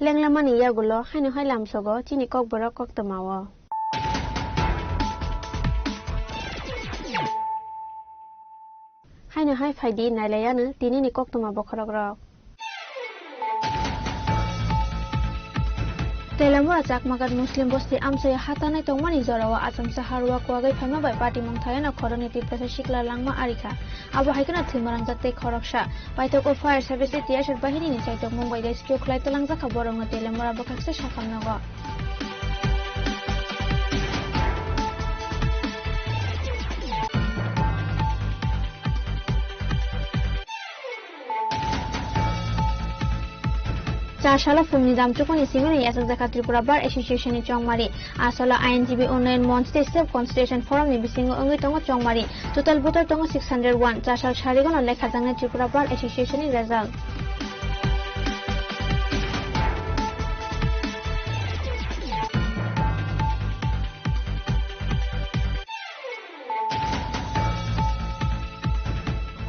Lenglamani yagulo haino hai lamsogo chini kokborok koktwmao. Haino hai phaidi nailayano tinini koktwma bokhorokrok. Telamura Chakmagat Muslim bosti amchai hatanai tongmani jorao achomsa harua kuagwi phaima bai patimung thayano khoroknwi Tiprasa sikla langma arikha. Abo hai kheno thwima rangjak tei khoroksa. Paithak o fire service tei T S F bahini ni chaitokmung bai rescue khlai twlangjakha borokno Telamura bwkhaksa sakhamnogo. Char salo phungni jamchukmani simi no yachakjakha Tripura Bar Association ni chongmari. A salo I N G B Unnayan Monch tei Self Consultation Forum ni bisingo wngwi tongo chongmari. Total voter tongo six hundred one. Char sal sarigono lekhajaknai Tripura Bar Association ni result.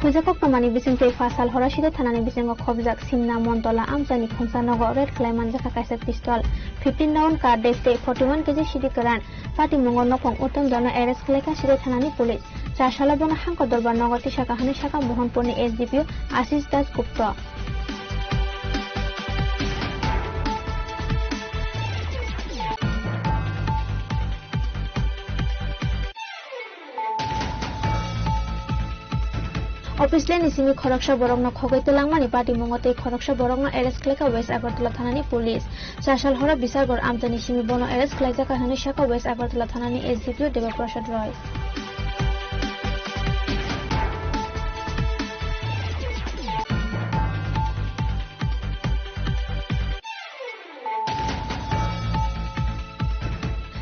Huijak koktwmani bisingtwi phasal horo Sidai thanani bisingo khobjak Simna Montola amchaini khungsa nogo raid khlai manjakha kaisa pistol, fifteen round cartridge tei forty one K G sidi kwran. Patimungo nokhong Uttam Dharma arrest khlaikha Sidai thanani police. Char salo bono hangkor dorbar nogo tisakha hwnwi sakha Mohanpurni S D P O Ashish Das Gupta. Office line ni simi khoroksa borokno khogwi twlangmani patimungo tei khoroksa borokno arrest khlaikha West Agartala thanani police. Chasal horo Bisargor amchaini simi bono arrest khlaijakha hwnwi sakha West Agartala thanani S D P O Deba Prasad Roy.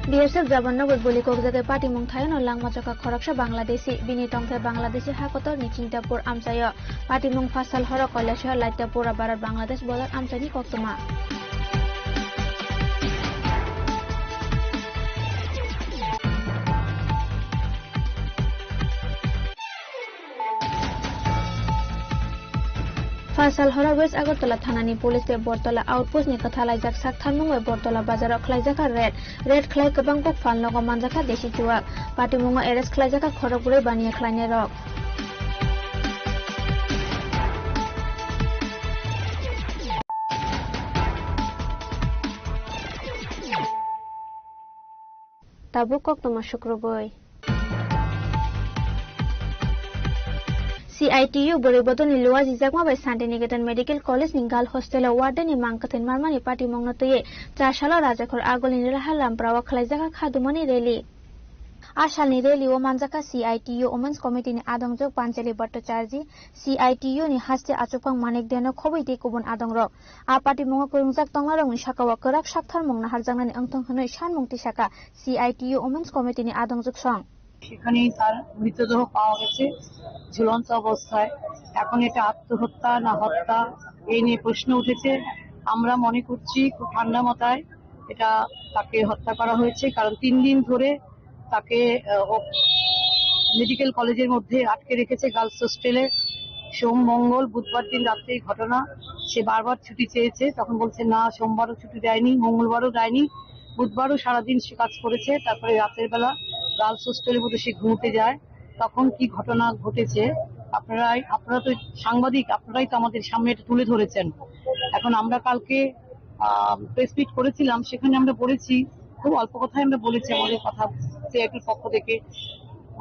B S F jawan no guli kokjagwi patimung thaino langma chokha khoroksa Bangladeshi. Bini tongthai Bangladeshi hakotorni Chintapur amchaio. Patimung pha sal horo Kailasha Laitapura Bharat Bangladesh border amchaini koktwma. Pha sal horo West Agartala thanani police bai Bortola outpost ni kwthalaijak sak tharmung bai Bortola bazaro khlaijakha raid. Raid khlai kwbang kok phalnogo manjakha desi chuwak. Patimungo arrest khlaijakha khorok bwrwi baniya khlainairok. Tabuk koktwma sukrubwi. C I T U bwrwi bodolni luajijakma bai Santiniketan Medical College ni girl hostel o warden ni mang kwthwi marmani patimungno twiwi cha salo Rajakhor Agulini Raha Lamprao khwlaijakha khadumani rally. A salni rally o manjakha C I T U Women's Committee ni adongjwk Panchali Bhattacharjee, C I T U ni haste achukphang Manik Deno khobwi tei kubun adongrok. A patimungo kwrwngjak tongnairokni sakao kwrak saktharmung naharjaknani wngthang hwnwi sanmung tisakha C I T U Women's Committee ni adongjwk song. সেখানেই তার মৃতদেহ পাওয়া গেছে ঝুলন্ত অবস্থায়। এখন এটা আত্মহত্যা না হত্যা, এই নিয়ে প্রশ্ন উঠেছে। আমরা মনে করছি খুব ঠান্ডা মাথায় এটা, তাকে হত্যা করা হয়েছে, কারণ তিন দিন ধরে তাকে, আহ, ও-, মেডিকেল কলেজের মধ্যে আটকে রেখেছে গার্লস হোস্টেলে। সোম, মঙ্গল, বুধবার দিন রাত্রে এই ঘটনা। সে বারবার ছুটি চেয়েছে, তখন বলছে, "না, সোমবারও ছুটি দেয়নি, মঙ্গলবারও দেয়নি, বুধবারও সারাদিন সে কাজ করেছে।" তারপরে রাতের বেলা গার্লস হোস্টেলের মধ্যে সে ঘুমোতে যায়। তখন কি ঘটনা ঘটেছে, আপনারাই, আপনারা তো সাংবাদিক, আপনারাই তো আমাদের সামনে এটা তুলে ধরেছেন। এখন আমরা কালকে, আহ, প্রেস মিট করেছিলাম, সেখানে আমরা বলেছি, খুব অল্প কথায় আমরা বলেছি আমাদের কথা সিআইটির পক্ষ থেকে,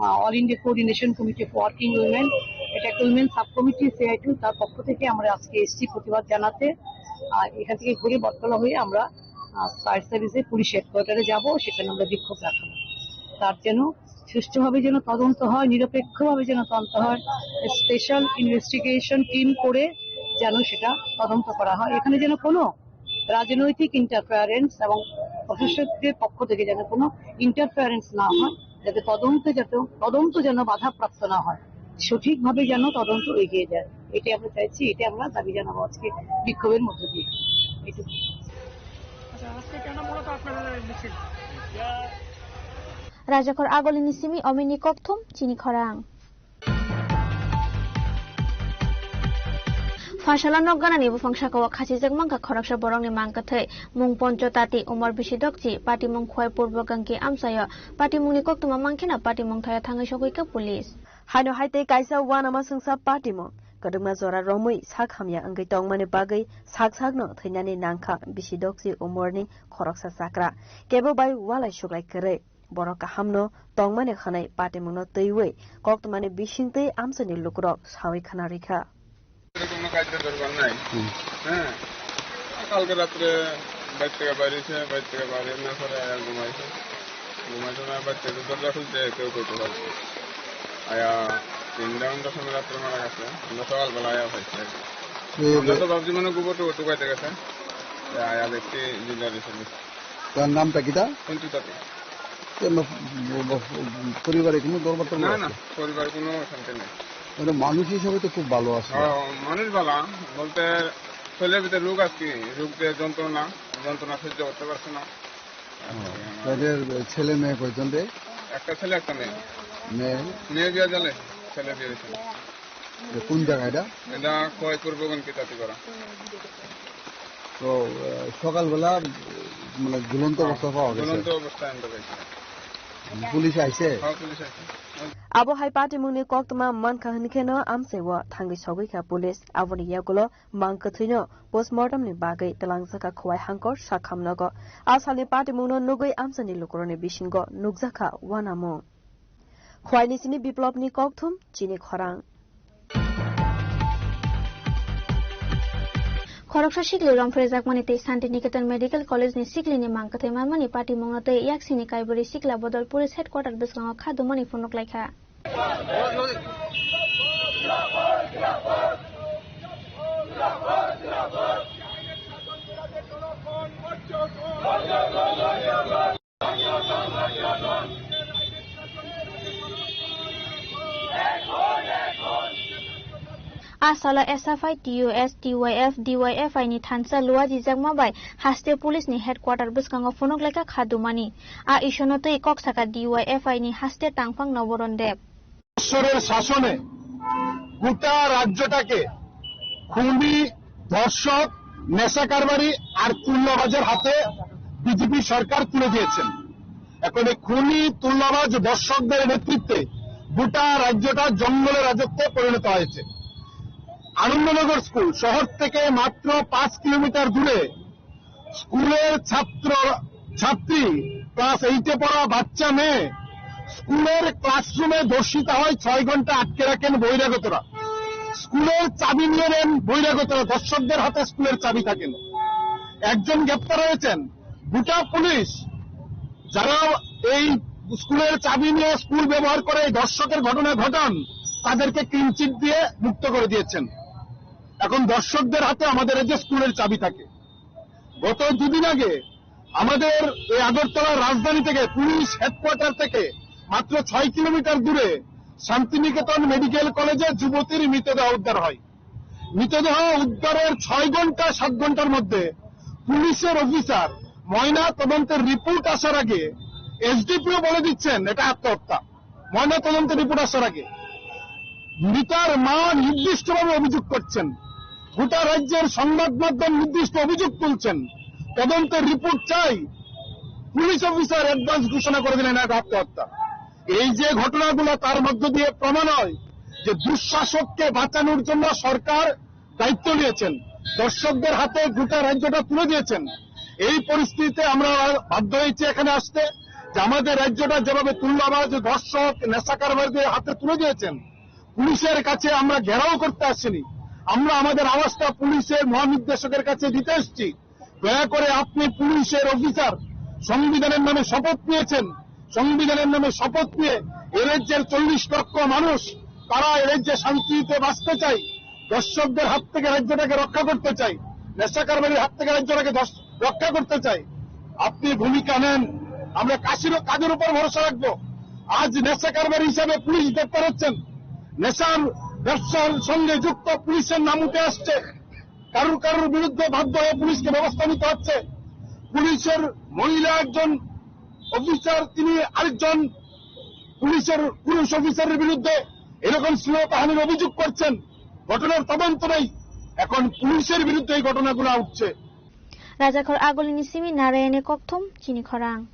আহ, all India coordination committee for working women, এটা একটা উইমেন সাব কমিটি সিআইটি, তার পক্ষ থেকে আমরা আজকে এসছি প্রতিবাদ জানাতে। আর এখান থেকে ঘুরে বটতলা হয়ে আমরা, আহ, ফায়ার সার্ভিসে পুলিশ হেডকোয়ার্টারে যাব, সেখানে আমরা বিক্ষোভ রাখবো। তার যেন সুষ্ঠুভাবে যেন তদন্ত হয়, নিরপেক্ষভাবে যেন তদন্ত হয়, স্পেশাল ইনভেস্টিগেশন টিম করে যেন সেটা তদন্ত করা হয়। এখানে যেন কোনো রাজনৈতিক ইন্টারফারেন্স এবং প্রশাসকদের পক্ষ থেকে যেন কোনো ইন্টারফারেন্স না হয়, যাতে তদন্তে, যাতে তদন্ত যেন বাধাপ্রাপ্ত না হয়, সঠিকভাবে যেন তদন্ত এগিয়ে যায়। এটাই আমরা চাইছি, এটাই আমরা দাবি জানাবো আজকে বিক্ষোভের মধ্য দিয়ে। এটুকু। আচ্ছা, আজকে কেন মূলত আপনারা এই মিছিল? Rajakhor Agulini simi omini kokthum chini khorang. Pha salo nok ganani buphang sakao khachijak mankha khoroksa borokni mang kwthwi, mung Poncho Tati, umor bisi dokchi, patimung Khwai Purbo Gangki amchaio, patimungni koktwma mankheno patimung thaio thangwi sogwikha police. Haino hai tei kaisa uanama swngsa patimung kwdwkma jora romwi sak hamya wngwi tongmani bagwi sak sakno thwinani nangkha bisi dokchi umorni khoroksa chakra, kebo bai walai suglai kwrwi. Borok kahamno tongmani hwnwi patimungno twiwi koktwmani bisingtwi amchaini lukurok sawi khna rwkha. কোনো কার্য দরকার নাই। হুম। হ্যাঁ, কালকে রাত্রে বাইর থেকে বাইরেছে, বাইর থেকে বাইরে না করে আয়া ঘুমাইছে। ঘুমাইছে না, বাইর থেকে দরজা খুলছে, কেউ করতে পারছে। আয়া তিনটা ঘন্টার সময় রাত্রে মারা গেছে। আমরা সকালবেলা আয়া পাইছি আর কি। এই আমরা যে তো ভাবছি মানে গোবর টোবর টুকাইতে গেছে। আয়া দেখছি জিন্দা রয়েছে। তার নামটা কিতা? পঞ্চু তাঁতি। কেন, ব-, ব-, পরিবারে কোনো দরবার টরবার না, আছে? না, পরিবার কোনো অশান্তি নেই। মানে মানুষ হিসাবে তো খুব ভালো আছে। ও, মানুষ ভালা বলতে শরীরের ভিতরে রোগ আছে, রোগ দিয়ে যন্ত্রণা, যন্ত্রণা সহ্য করতে পারছে না। ও, তাদের ছেলে মেয়ে কয়জন রে? একটা ছেলে, একটা মেয়ে। মেয়ে? মেয়ে বিয়ে জানে, ছেলে বিয়ে হয়েছে। এটা কোন জায়গা এটা? এটা খোয়াই পূর্ব গণকি তাঁতিপাড়া। তো, আহ, সকালবেলা, আহ, মানে ঝুলন্ত অবস্থা পাওয়া গেছে? ঝুলন্ত অবস্থায় আনতে পারছি। পুলিশ আইছে? হ্যাঁ, পুলিশ আইছে। Abo hai patimungni koktwma mankha hwnkheno amchaio thangwi sogwikha police. Aboni yagulo mang kwthwino postmortemni bagwi twlangjakha Khowai Hangkor sakhamnogo. A salni patimungno nugwi amchaini lukurokni bisingo nukjakha uanamung. Khwaini sini Biplopni kokthum chini khorang. Khoroksa sikli romphrejakmani tei Santi Niketan Medical College ni sikli ni mang kwthwi manmani patimungno twi yaksini Kaibari sikla bodol police headquarter bwskango kha dumani phunuk laikha. A salo S F I, T U S, T Y F, D Y F I ni thansa luajijakma bai haste police ni headquarter bwskango phunuk laikha kha dumani. A isono twi kok saka D Y F I ni haste tangphang Noboron Deb. ঈশ্বরের শাসনে গোটা রাজ্যটাকে খুনি, ধর্ষক, নেশা কারবারি আর তুল্যবাজের হাতে বিজেপি সরকার তুলে দিয়েছেন। এখন এই খুনি, তুল্যবাজ, ধর্ষকদের নেতৃত্বে গোটা রাজ্যটা জঙ্গলের রাজত্বে পরিণত হয়েছে। আনন্দনগর স্কুল শহর থেকে মাত্র পাঁচ কিলোমিটার দূরে স্কুলের ছাত্র ছাত্রী, ক্লাস এইটে পড়া বাচ্চা মেয়ে স্কুলের ক্লাসরুমে ধর্ষিতা হয়, ছয় ঘন্টা আটকে রাখেন বহিরাগতরা। স্কুলের চাবি নিয়ে নেন বহিরাগতরা, ধর্ষকদের হাতে স্কুলের চাবি থাকে না। একজন গ্রেপ্তার হয়েছেন। গোটা পুলিশ, যারা এই স্কুলের চাবি নিয়ে স্কুল ব্যবহার করে এই ধর্ষকের ঘটনা ঘটান, তাদেরকে ক্লিন চিট দিয়ে মুক্ত করে দিয়েছেন। এখন ধর্ষকদের হাতে আমাদের এই যে স্কুলের চাবি থাকে। গত দুদিন আগে আমাদের এই আগরতলা রাজধানী থেকে পুলিশ হেডকোয়ার্টার থেকে মাত্র ছয় কিলোমিটার দূরে শান্তিনিকেতন মেডিকেল কলেজে যুবতীর মৃতদেহ উদ্ধার হয়। মৃতদেহ উদ্ধারের ছয় ঘন্টা সাত ঘন্টার মধ্যে পুলিশের অফিসার ময়না তদন্তের রিপোর্ট আসার আগে এসডিপিও বলে দিচ্ছেন এটা আত্মহত্যা। ময়না তদন্তের রিপোর্ট আসার আগে মৃতার মা নির্দিষ্টভাবে অভিযোগ করছেন, গোটা রাজ্যের সংবাদ মাধ্যম নির্দিষ্ট অভিযোগ তুলছেন, তদন্তের রিপোর্ট চাই। পুলিশ অফিসার অ্যাডভান্স ঘোষণা করে দিলেন এটা আত্মহত্যা। এই যে ঘটনাগুলো, তার মধ্য দিয়ে প্রমাণ হয় যে দুঃশাসককে বাঁচানোর জন্য সরকার দায়িত্ব নিয়েছেন, ধর্ষকদের হাতে গোটা রাজ্যটা তুলে দিয়েছেন। এই পরিস্থিতিতে আমরা বাধ্য হয়েছি এখানে আসতে, যে আমাদের রাজ্যটা যেভাবে তুল্যবাজ, ধর্ষক, নেশা কারবারিদের হাতে তুলে দিয়েছেন, পুলিশের কাছে আমরা ঘেরাও করতে আসিনি। আমরা আমাদের আওয়াজটা পুলিশের মহানির্দেশকের কাছে দিতে এসেছি। দয়া করে আপনি পুলিশের অফিসার, সংবিধানের নামে শপথ নিয়েছেন, সংবিধানের নামে শপথ নিয়ে এ রাজ্যের চল্লিশ লক্ষ মানুষ তারা এ রাজ্যে শান্তিতে বাঁচতে চাই, ধর্ষকদের হাত থেকে রাজ্যটাকে রক্ষা করতে চাই, নেশা কারবারির হাত থেকে রাজ্যটাকে ধর্ষ-, রক্ষা করতে চাই। আপনি ভূমিকা নেন, আমরা কাশির কাদের উপর ভরসা রাখবো। আজ নেশা কারবারি হিসাবে পুলিশ গ্রেপ্তার হচ্ছেন, নেশার ব্যবসার সঙ্গে যুক্ত পুলিশের নাম উঠে আসছে। কারুর কারুর বিরুদ্ধে বাধ্য হয়ে পুলিশকে ব্যবস্থা নিতে হচ্ছে। পুলিশের মহিলা একজন অফিসার, তিনি আরেকজন পুলিশের পুরুষ অফিসারের বিরুদ্ধে এরকম শ্লীলতাহানির অভিযোগ করছেন। ঘটনার তদন্ত নেই, এখন পুলিশের বিরুদ্ধে এই ঘটনাগুলো উঠছে। Rajakhor Agulini simi Narayani kokthum chini khorang.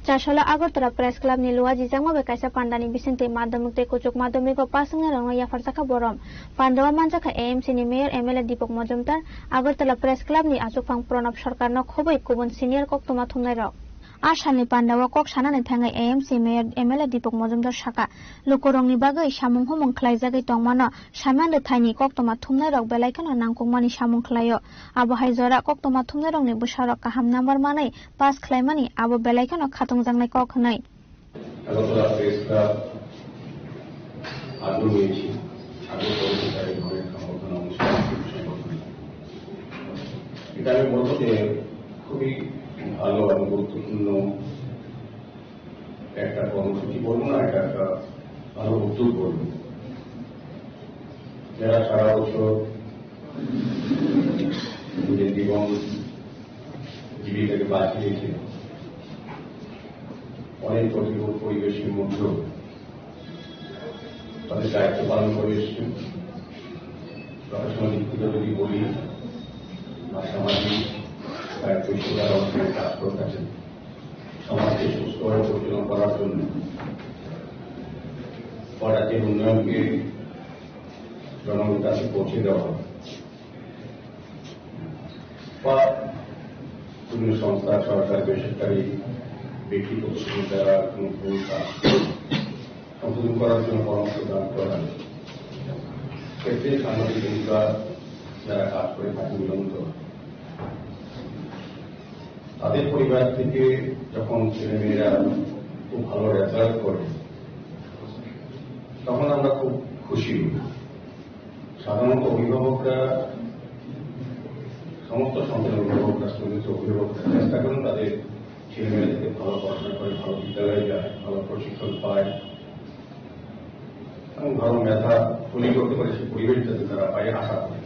Chasolo Agartala Press Club ni luajijakma bai kaisa pandani bisingtwi madhyamik tei kuchuk madhyamiko pass wngnai rokno yapharjakha borom. Pandao manjakha A M C ni Mayor M L A Deepak Majumdar, Agartala Press Club ni achukphang Pranab Sarkarno khobwi kubun senior koktwma thumnairok. A salni pandao kok sanani thangwi A M C Mayor M L A Deepak Majumdar sakha, lukurokni bagwi samung humung khlaijagwi tongmano Saiman rwthaini koktwma thumnairok belai kheno nangkukmani samung khlaio. Abo hai jora koktwma thumnairokni bwsarok kaham number manwi pass khlaimani abo belai kheno khatungjaknai kok hwnwi. Agartala press club আদৌ নিয়েছি, আদৌ কর্মচারী ধরনের সংগঠন অনুষ্ঠান সংগঠন। এটা আমি বলবো যে খুবই ভালো এবং গুরুত্বপূর্ণ একটা কর্মসূচি বলবো না, এটা একটা ভালো উদ্যোগ বলবো। যারা সারা বছর নিজের জীবন জীবিকাকে বাঁচিয়ে রেখে অনেক কঠিন পরিবেশের মধ্যেও তাদের দায়িত্ব পালন করে এসেছেন। প্রশাসনিক দিক থেকে যদি বলি বা সামাজিক দায়িত্ব হিসেবে তারা অনেক কাজ করে থাকেন। সমাজকে সুস্থভাবে পরিচালনা করার জন্য বা রাজ্যের উন্নয়নকে জনগণের কাছে পৌঁছে দেওয়া বা বিভিন্ন সংস্থা, সরকার, বেসরকারি, ব্যক্তি প্রতিষ্ঠান দ্বারা কোনো ভুল কাজ সংশোধন করার জন্য পরামর্শ দান করা। ক্ষেত্রে সাংবাদিক ভূমিকা যারা কাজ করে থাকে নিয়মিত, তাদের পরিবার থেকে যখন ছেলেমেয়েরা খুব ভালো রেজাল্ট করে, তখন আমরা খুব খুশি হই। সাধারণত অভিভাবকরা, সমস্ত সন্তানের অভিভাবকরা, স্টুডেন্টস অভিভাবকরা চেষ্টা করেন তাদের ছেলেমেয়েরা যাতে ভালো পড়াশোনা করে, ভালো বিদ্যালয়ে যায়, ভালো প্রশিক্ষণ পায় এবং ভালো মেধা তৈরি করতে পারে, সেই পরিবেশ যাতে তারা পায়, আশা করে।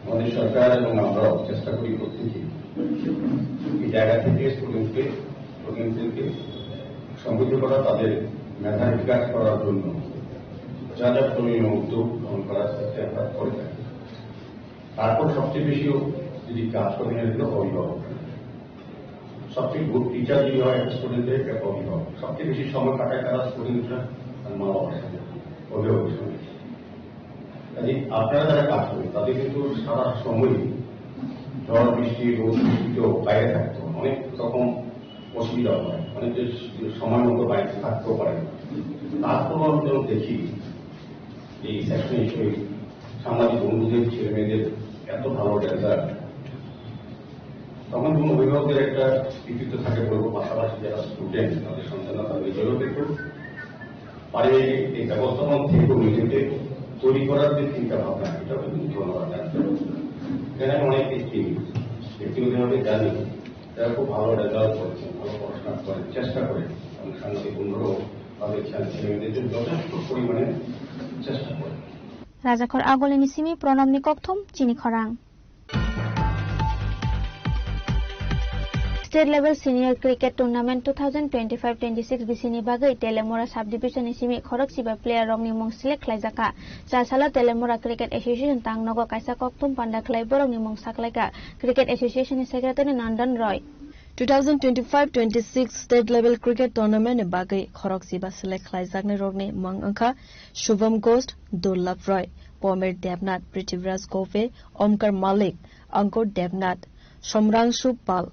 আমাদের সরকার এবং আমরাও চেষ্টা করি প্রত্যেকে এই জায়গা থেকে স্টুডেন্টকে, স্টুডেন্টদেরকে সমৃদ্ধ করা, তাদের মেধার বিকাশ করার জন্য যা যা প্রয়োজনীয় উদ্যোগ গ্রহণ করার চেষ্টা আমরা করে থাকি। তারপর সবচেয়ে বেশিও যদি কাজ করে, সেটা হলো অভিভাবক। সবচেয়ে গুড টিচার যদি হয় একটা স্টুডেন্টের, একটা অভিভাবক। সবচেয়ে বেশি সময় কাটায় তারা স্টুডেন্টরা আর মা বাবার সাথে, অভিভাবকের সঙ্গে। কাজেই আপনারা যারা কাজ করেন, তাদের কিন্তু সারা সময়ই ঝড় বৃষ্টি, রোদ বৃষ্টিতেও বাইরে থাকতে হয়, অনেক রকম অসুবিধা হয়, অনেক যে সময় মতো বাইরে থাকতেও পারে না। তারপরও আমি যখন দেখি এই সেকশন হিসেবে সাংবাদিক বন্ধুদের ছেলে মেয়েদের এত ভালো রেজাল্ট, তখন কোনো অভিভাবকের একটা কৃতিত্ব থাকে বলবো, পাশাপাশি যারা স্টুডেন্ট, তাদের সন্তানরা তারা নিজেরও একটু পারিবারিক এই ব্যবস্থাপনা থেকে নিজেকে তৈরি করার যে চিন্তা ভাবনা, এটা কিন্তু ধন্যবাদ জানাই। এখানে আমি অনেক ব্যক্তি ব্যক্তিগতভাবে জানি, তারা খুব ভালো রেজাল্ট করেছেন, ভালো পড়াশোনা করেন, চেষ্টা করেন। এবং সাংবাদিক বন্ধুরাও তাদের ছেলে মেয়েদের জন্য যথেষ্ট পরিমাণে চেষ্টা করেন। Rajakhor Agolini simi Pranabni kokthum chini khorang. State Level Senior Cricket Tournament two thousand twenty-five twenty-six bisini bagwi Telemora Subdivision ni simi khorokchiba player rokni mung select khlaijakha. Chasala Telemora Cricket Association tang nogo kaisa kokthum panda khlai borokni mung saklaika Cricket Association ni Secretary Nandan Roy. Two thousand twenty-five twenty-six State Level Cricket Tournament ni bagwi khorokchiba select khlaijaknai rokni mung wngkha Shubham Ghosh, Durlabh Roy, Pomir Debnath, Prithviraj Gope, Omkar Malik, Ankur Debnath, Somrangshu Pal,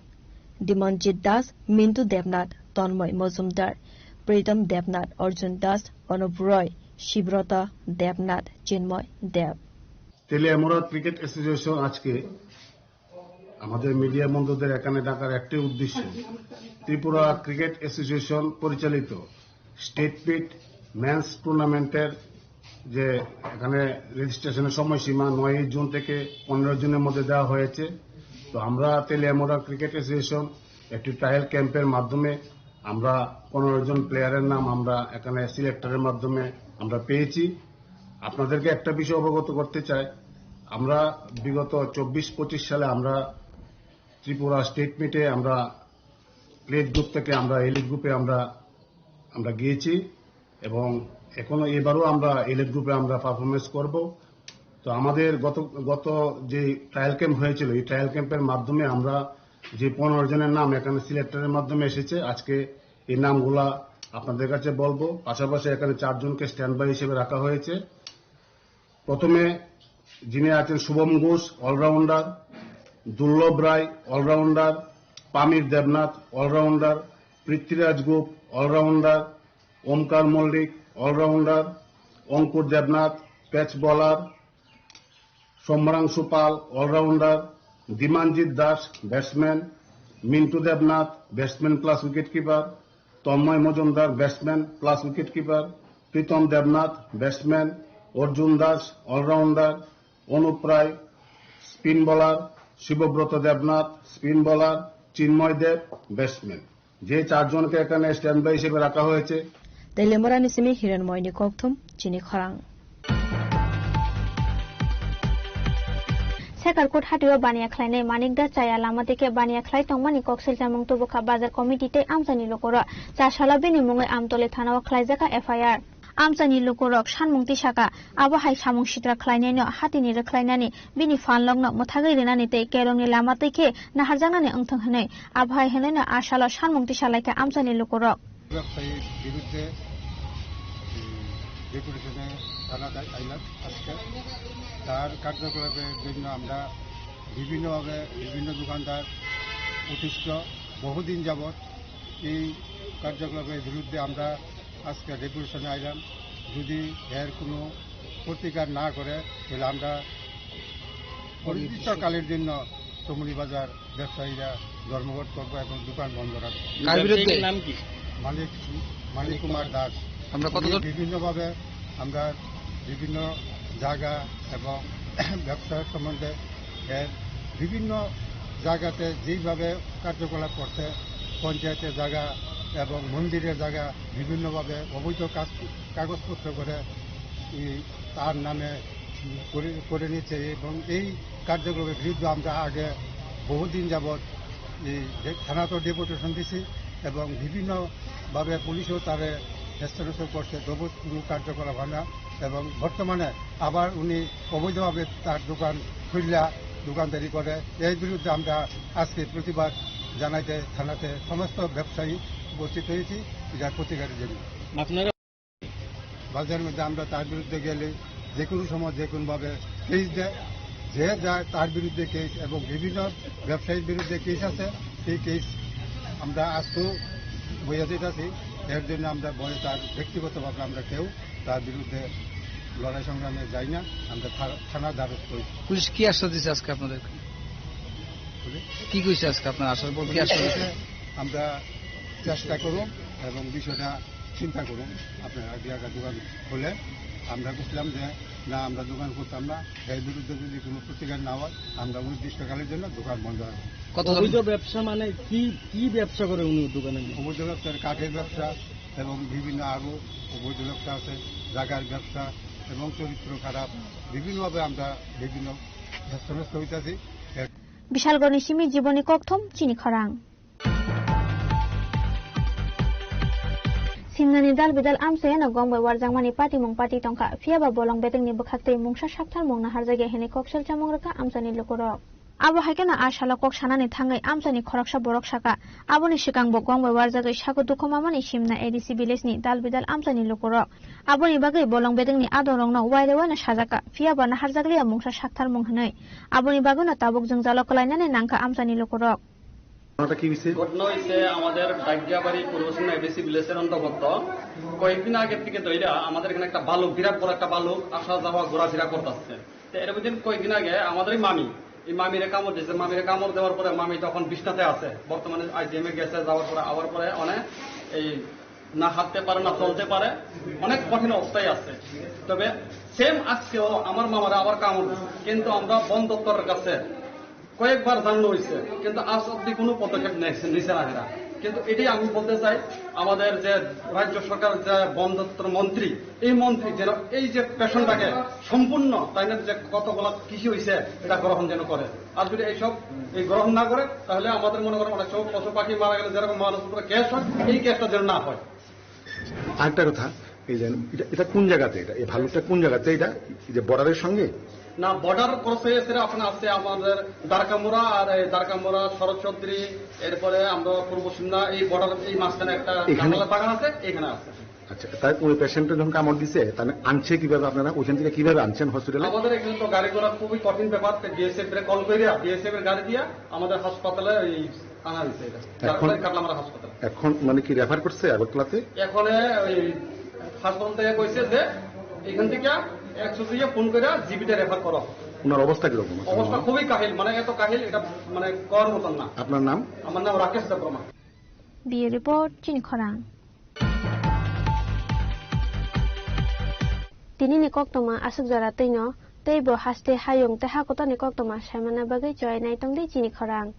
Dimanjit Das, Mintu Debnath, Tanmoy Mojumdar, Pritam Debnath, Arjun Das, Anup Roy, Shibrata Debnath, Chinmoy Deb. Teliamura cricket association আজকে আমাদের মিডিয়া বন্ধুদের এখানে ডাকার একটাই উদ্দেশ্য, Tripura cricket association পরিচালিত state meet men's টুর্নামেন্টের যে এখানে রেজিস্ট্রেশনের সময়সীমা নয়ই জুন থেকে পনেরো জুনের মধ্যে দেওয়া হয়েছে। তো আমরা তেলিয়ামুড়া ক্রিকেট অ্যাসোসিয়েশন একটি ট্রায়াল ক্যাম্পের মাধ্যমে আমরা পনেরো জন প্লেয়ারের নাম আমরা এখানে সিলেক্টরের মাধ্যমে আমরা পেয়েছি। আপনাদেরকে একটা বিষয় অবগত করতে চাই, আমরা বিগত চব্বিশ পঁচিশ সালে আমরা ত্রিপুরা স্টেট মিটে আমরা প্লেট গ্রুপ থেকে আমরা এলিট গ্রুপে আমরা আমরা গিয়েছি এবং এখনো এবারও আমরা এলিট গ্রুপে আমরা পারফরমেন্স করব। তো আমাদের গত গত যে ট্রায়াল ক্যাম্প হয়েছিল, এই ট্রায়াল ক্যাম্পের মাধ্যমে আমরা যে পনেরো জনের নাম এখানে সিলেক্টরের মাধ্যমে এসেছে, আজকে এই নামগুলা আপনাদের কাছে বলবো। পাশাপাশি এখানে চারজনকে স্ট্যান্ড বাই হিসেবে রাখা হয়েছে। প্রথমে যিনি আছেন শুভম Ghosh, allrounder, Durlabh Roy, allrounder, Pamir Debnath, allrounder, Prithviraj Gope, allrounder, Omkar Mallick, allrounder, Ankur Debnath, pace bowler, Samranshu Pal, allrounder, Dimanjit Das, batsman, Mintu Debnath, batsman plus wicket keeper, Tanmoy Majumder, batsman plus wicket keeper, Pritam Debnath, batsman, Arjun Das, allrounder, Anup Roy, spin bowler, Shibabrata Debnath, spin bowler, Chinmoy Deb, batsman. যে চারজনকে এখানে স্ট্যান্ড বাই হিসেবে রাখা হয়েছে। Telemorani simi Hiranmoyni kokthum chini khorang. Sekarkot hatio baniya khlainai Manik Das chaya lama tei khe baniya khlai tongmani kok silchamung tubukha bazar committee tei amchaini lukurok. Chasala bini mungwi Amtoli thanao khlaijakha F I R. Amchaini lukurok sanmung tisakha, abo hai samung sitra khlainaino hatini rwkhlainani, bini phanlokno mwthagwi rinani tei kerongni lama twi khe naharjaknani wngthung hwnwi. Abo hai hwnwino a salo sanmung tisalaikha amchaini lukurok. ব্যবসায়ীর বিরুদ্ধে, উম, ডেপুটেশনে থানা আই-, আইলাম আজকে। তার কার্যকলাপের জন্য আমরা বিভিন্নভাবে বিভিন্ন দোকানদার অতিষ্ঠ বহুদিন যাবৎ এই কার্যকলাপের বিরুদ্ধে আমরা আজকে ডেপুটেশনে আইলাম। যদি এর কোনো প্রতিকার না করে, তাহলে আমরা অনির্দিষ্টকালের জন্য চমুনি বাজার ব্যবসায়ীরা ধর্মঘট করবো এবং দোকান বন্ধ রাখবো। কার বিরুদ্ধে? ব্যবসায়ীর নাম কি? মানিক, মানিক কুমার দাস। আমরা কত উনি ধর- বিভিন্নভাবে আমরা বিভিন্ন জায়গা এবং ব্যবসা সম্বন্ধে এর বিভিন্ন জায়গাতে যেইভাবে কার্যকলাপ করছে, পঞ্চায়েতের জায়গা এবং মন্দিরের জায়গা বিভিন্নভাবে অবৈধ কাজ, কাগজপত্র করে এই তার নামে করে, করে নিচ্ছে এবং এই কার্যক্রমের বিরুদ্ধে আমরা আগে বহুদিন যাবৎ এই ডে-, থানাতেও ডেপুটেশন দিছি এবং বিভিন্নভাবে পুলিশও তারে হেস্তনেস্ত করছে, তবু কোনো কার্যকলাপ হয় না এবং বর্তমানে আবার উনি অবৈধভাবে তার দোকান খুললা, দোকানদারি করে। এর বিরুদ্ধে আমরা আজকে প্রতিবাদ জানাইতে থানাতে সমস্ত ব্যবসায়ী উপস্থিত হয়েছি, এটার প্রতিকারের জন্য। আপনারা বাজারের মধ্যে আমরা তার বিরুদ্ধে গেলে যে কোনো সময় যে কোনোভাবে কেস দেয়, যে যায় তার বিরুদ্ধে কেস এবং বিভিন্ন ব্যবসায়ীর বিরুদ্ধে কেস আছে, সেই কেস আমরা আজকেও বইয়া যেতেছি। এর জন্য আমরা ভয়ে তার ব্যক্তিগতভাবে আমরা কেউ তার বিরুদ্ধে লড়াই সংগ্রামে যাই না, আমরা থা-, থানা দ্বারস্থ হই। পুলিশ কি আশ্বাস দিচ্ছে আজকে আপনাদের? বুঝলি? কি কইছে আজকে আপনার আসার পর কি আশ্বাস দিচ্ছে? আমরা চেষ্টা করুন এবং বিষয়টা চিন্তা করুন। আপনার আগে আগে দোকান খোলে আমরা বুঝলাম যে না, আমরা দোকান করতাম না, এর বিরুদ্ধে যদি কোনো প্রতিকার না হয়, আমরা অনির্দিষ্টকালের জন্য দোকান বন্ধ রাখবো। কত অবৈধ ব্যবসা মানে কি, কি ব্যবসা করে উনি দোকানে? অবৈধ ব্যবসার কাঠের ব্যবসা এবং বিভিন্ন আরও অবৈধ ব্যবসা আছে, জায়গার ব্যবসা এবং চরিত্র খারাপ, বিভিন্নভাবে আমরা বিভিন্ন হেস্তনেস্ত হইতাছি। Bishalgarhni simi Jiboni kokthum chini khorang. Simnani dal bidal amchaino gong bai warjakmani patimung pati tongkha, phiyaba bolong bedekni bwkhaktwi mungsa saktharmung naharjakya hwnwi kok selchamung rwkha amchaini lukurok. Abo hai kheno a salo kok sanani thangwi amchaini khoroksa borok sakha, aboni swkangbo gong bai warjagwi sago dukhu mamani Simna A D C village-ni dal bidal amchaini lukurok. Aboni bagwi bolong bedekni adongrokno waire waino sajakha, phiyaba naharjakliya mungsa saktharmung hwnwi. Aboni bagwino tabuk jwngjalo kwlainani nangkha amchaini lukurok. ঘটনাটা কি হয়েছে? ঘটনা হয়েছে আমাদের ডাকিয়াবাড়ি পূর্ব সিংনা এডিসি ভিলেজের অন্তর্গত। কয়েকদিন আগের থেকে ধইরা আমাদের এখানে একটা ভালুক, বিরাট বড় একটা ভালুক আসা যাওয়া ঘোরাফেরা করতেছে। তো এর মধ্যে কয়েকদিন আগে আমাদের এই মামি, এই মামিরে কামড় দিয়েছে। মামিরে কামড় দেওয়ার পরে মামি তখন বিছনাতে আছে, বর্তমানে আইসিএমে গেছে, যাওয়ার পরে আবার পরে অনেক এই না হাঁটতে পারে, না চলতে পারে, অনেক কঠিন অবস্থায় আছে। তবে সেম আজকেও আমার মামারা আবার কামড় দিচ্ছে, কিন্তু আমরা বন দপ্তরের কাছে কয়েকবার জানানো হয়েছে, কিন্তু আজ অব্দি কোনো পদক্ষেপ নেছে-, নিছে না এরা। কিন্তু এটাই আমি বলতে চাই, আমাদের যে রাজ্য সরকার, যে বন দপ্তর মন্ত্রী, এই মন্ত্রী যেন এই যে পেশেন্টটাকে সম্পূর্ণ তাই না যে কতগুলা কৃষি হয়েছে, এটা গ্রহণ যেন করে। আর যদি এইসব এই গ্রহণ না করে, তাহলে আমাদের মনে করেন অনেক সময় পশু পাখি মারা গেলে যেরকম মানুষ উপরে কেস হয়, এই কেসটা যেন না হয়। আরেকটা কথা, এই যে এটা, এটা কোন জায়গাতে, এটা, এই ভালুকটা কোন জায়গাতে, এটা এই যে বর্ডারের সঙ্গে? না, বর্ডার ক্রস হয়ে এসে আপনার আছে আমাদের দ্বারকামুড়া, আর এই দ্বারকামুড়া, শরৎচৌধুরী, এরপরে আমরা পূর্ব সিংনা, এই বর্ডার, এই মাঝখানে একটা এখানে? কাঁঠালের বাগান আছে, এখানে আছে। আচ্ছা, তাই ওই পেশেন্টটা যখন কামড় দিছে, তাহলে আনছে কিভাবে আপনারা? ওইখান থেকে কিভাবে আনছেন হসপিটালে? আমাদের এখানে তো গাড়ি ঘোড়া খুবই কঠিন ব্যাপার, বিএসএফ এর কল করে, বিএসএফ এর গাড়ি দিয়ে আমাদের হাসপাতালে এই আনা হয়েছে এটা। এখন? কাটলামারা হাসপাতাল। এখন মানে কি রেফার করছে আগরতলাতে? এখন ওই হাসপাতাল থেকে কইছে যে এখান থেকে একশো দুইয়ে ফোন করে জিবিতে রেফার করো। ওনার অবস্থা কিরকম? অবস্থা খুবই কাহিল, মানে এত কাহিল, এটা মানে কর মতন না। আপনার নাম? আমার নাম রাকেশ Debbarma. Bureau report, Chini Khorang. Tini ni koktoma aswk jora twino, tei bo haste hayung tei hakotorni koktoma saimana bagwi chowai nai tongdi chini khorang.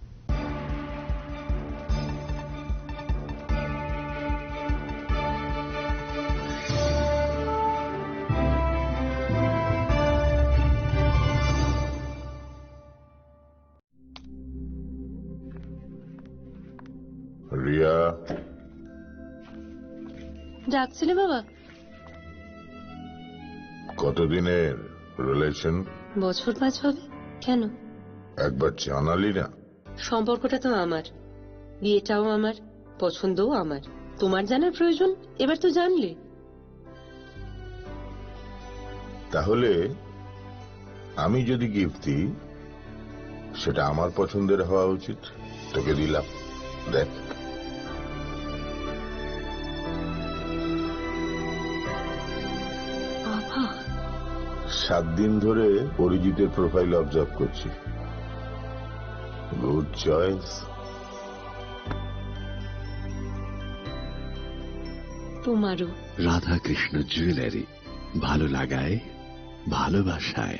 Riya. ডাকছিলে বাবা? কতদিনের রিলেশন? বছর পাঁচ হবে। কেন? একবার জানালি না। সম্পর্কটা তো আমার, বিয়েটাও আমার, পছন্দও আমার। তোমার জানার প্রয়োজন? এবার তো জানলে। তাহলে আমি যদি গিফট দিই, সেটা আমার পছন্দের হওয়া উচিত। তোকে দিলাম, দেখ। বাবা। সাত দিন ধরে অরিজিতের প্রোফাইল অবজার্ভ করছি। Good choice. তোমারও। রাধাকৃষ্ণ জুয়েলারি, ভালো লাগায়, ভালোবাসায়।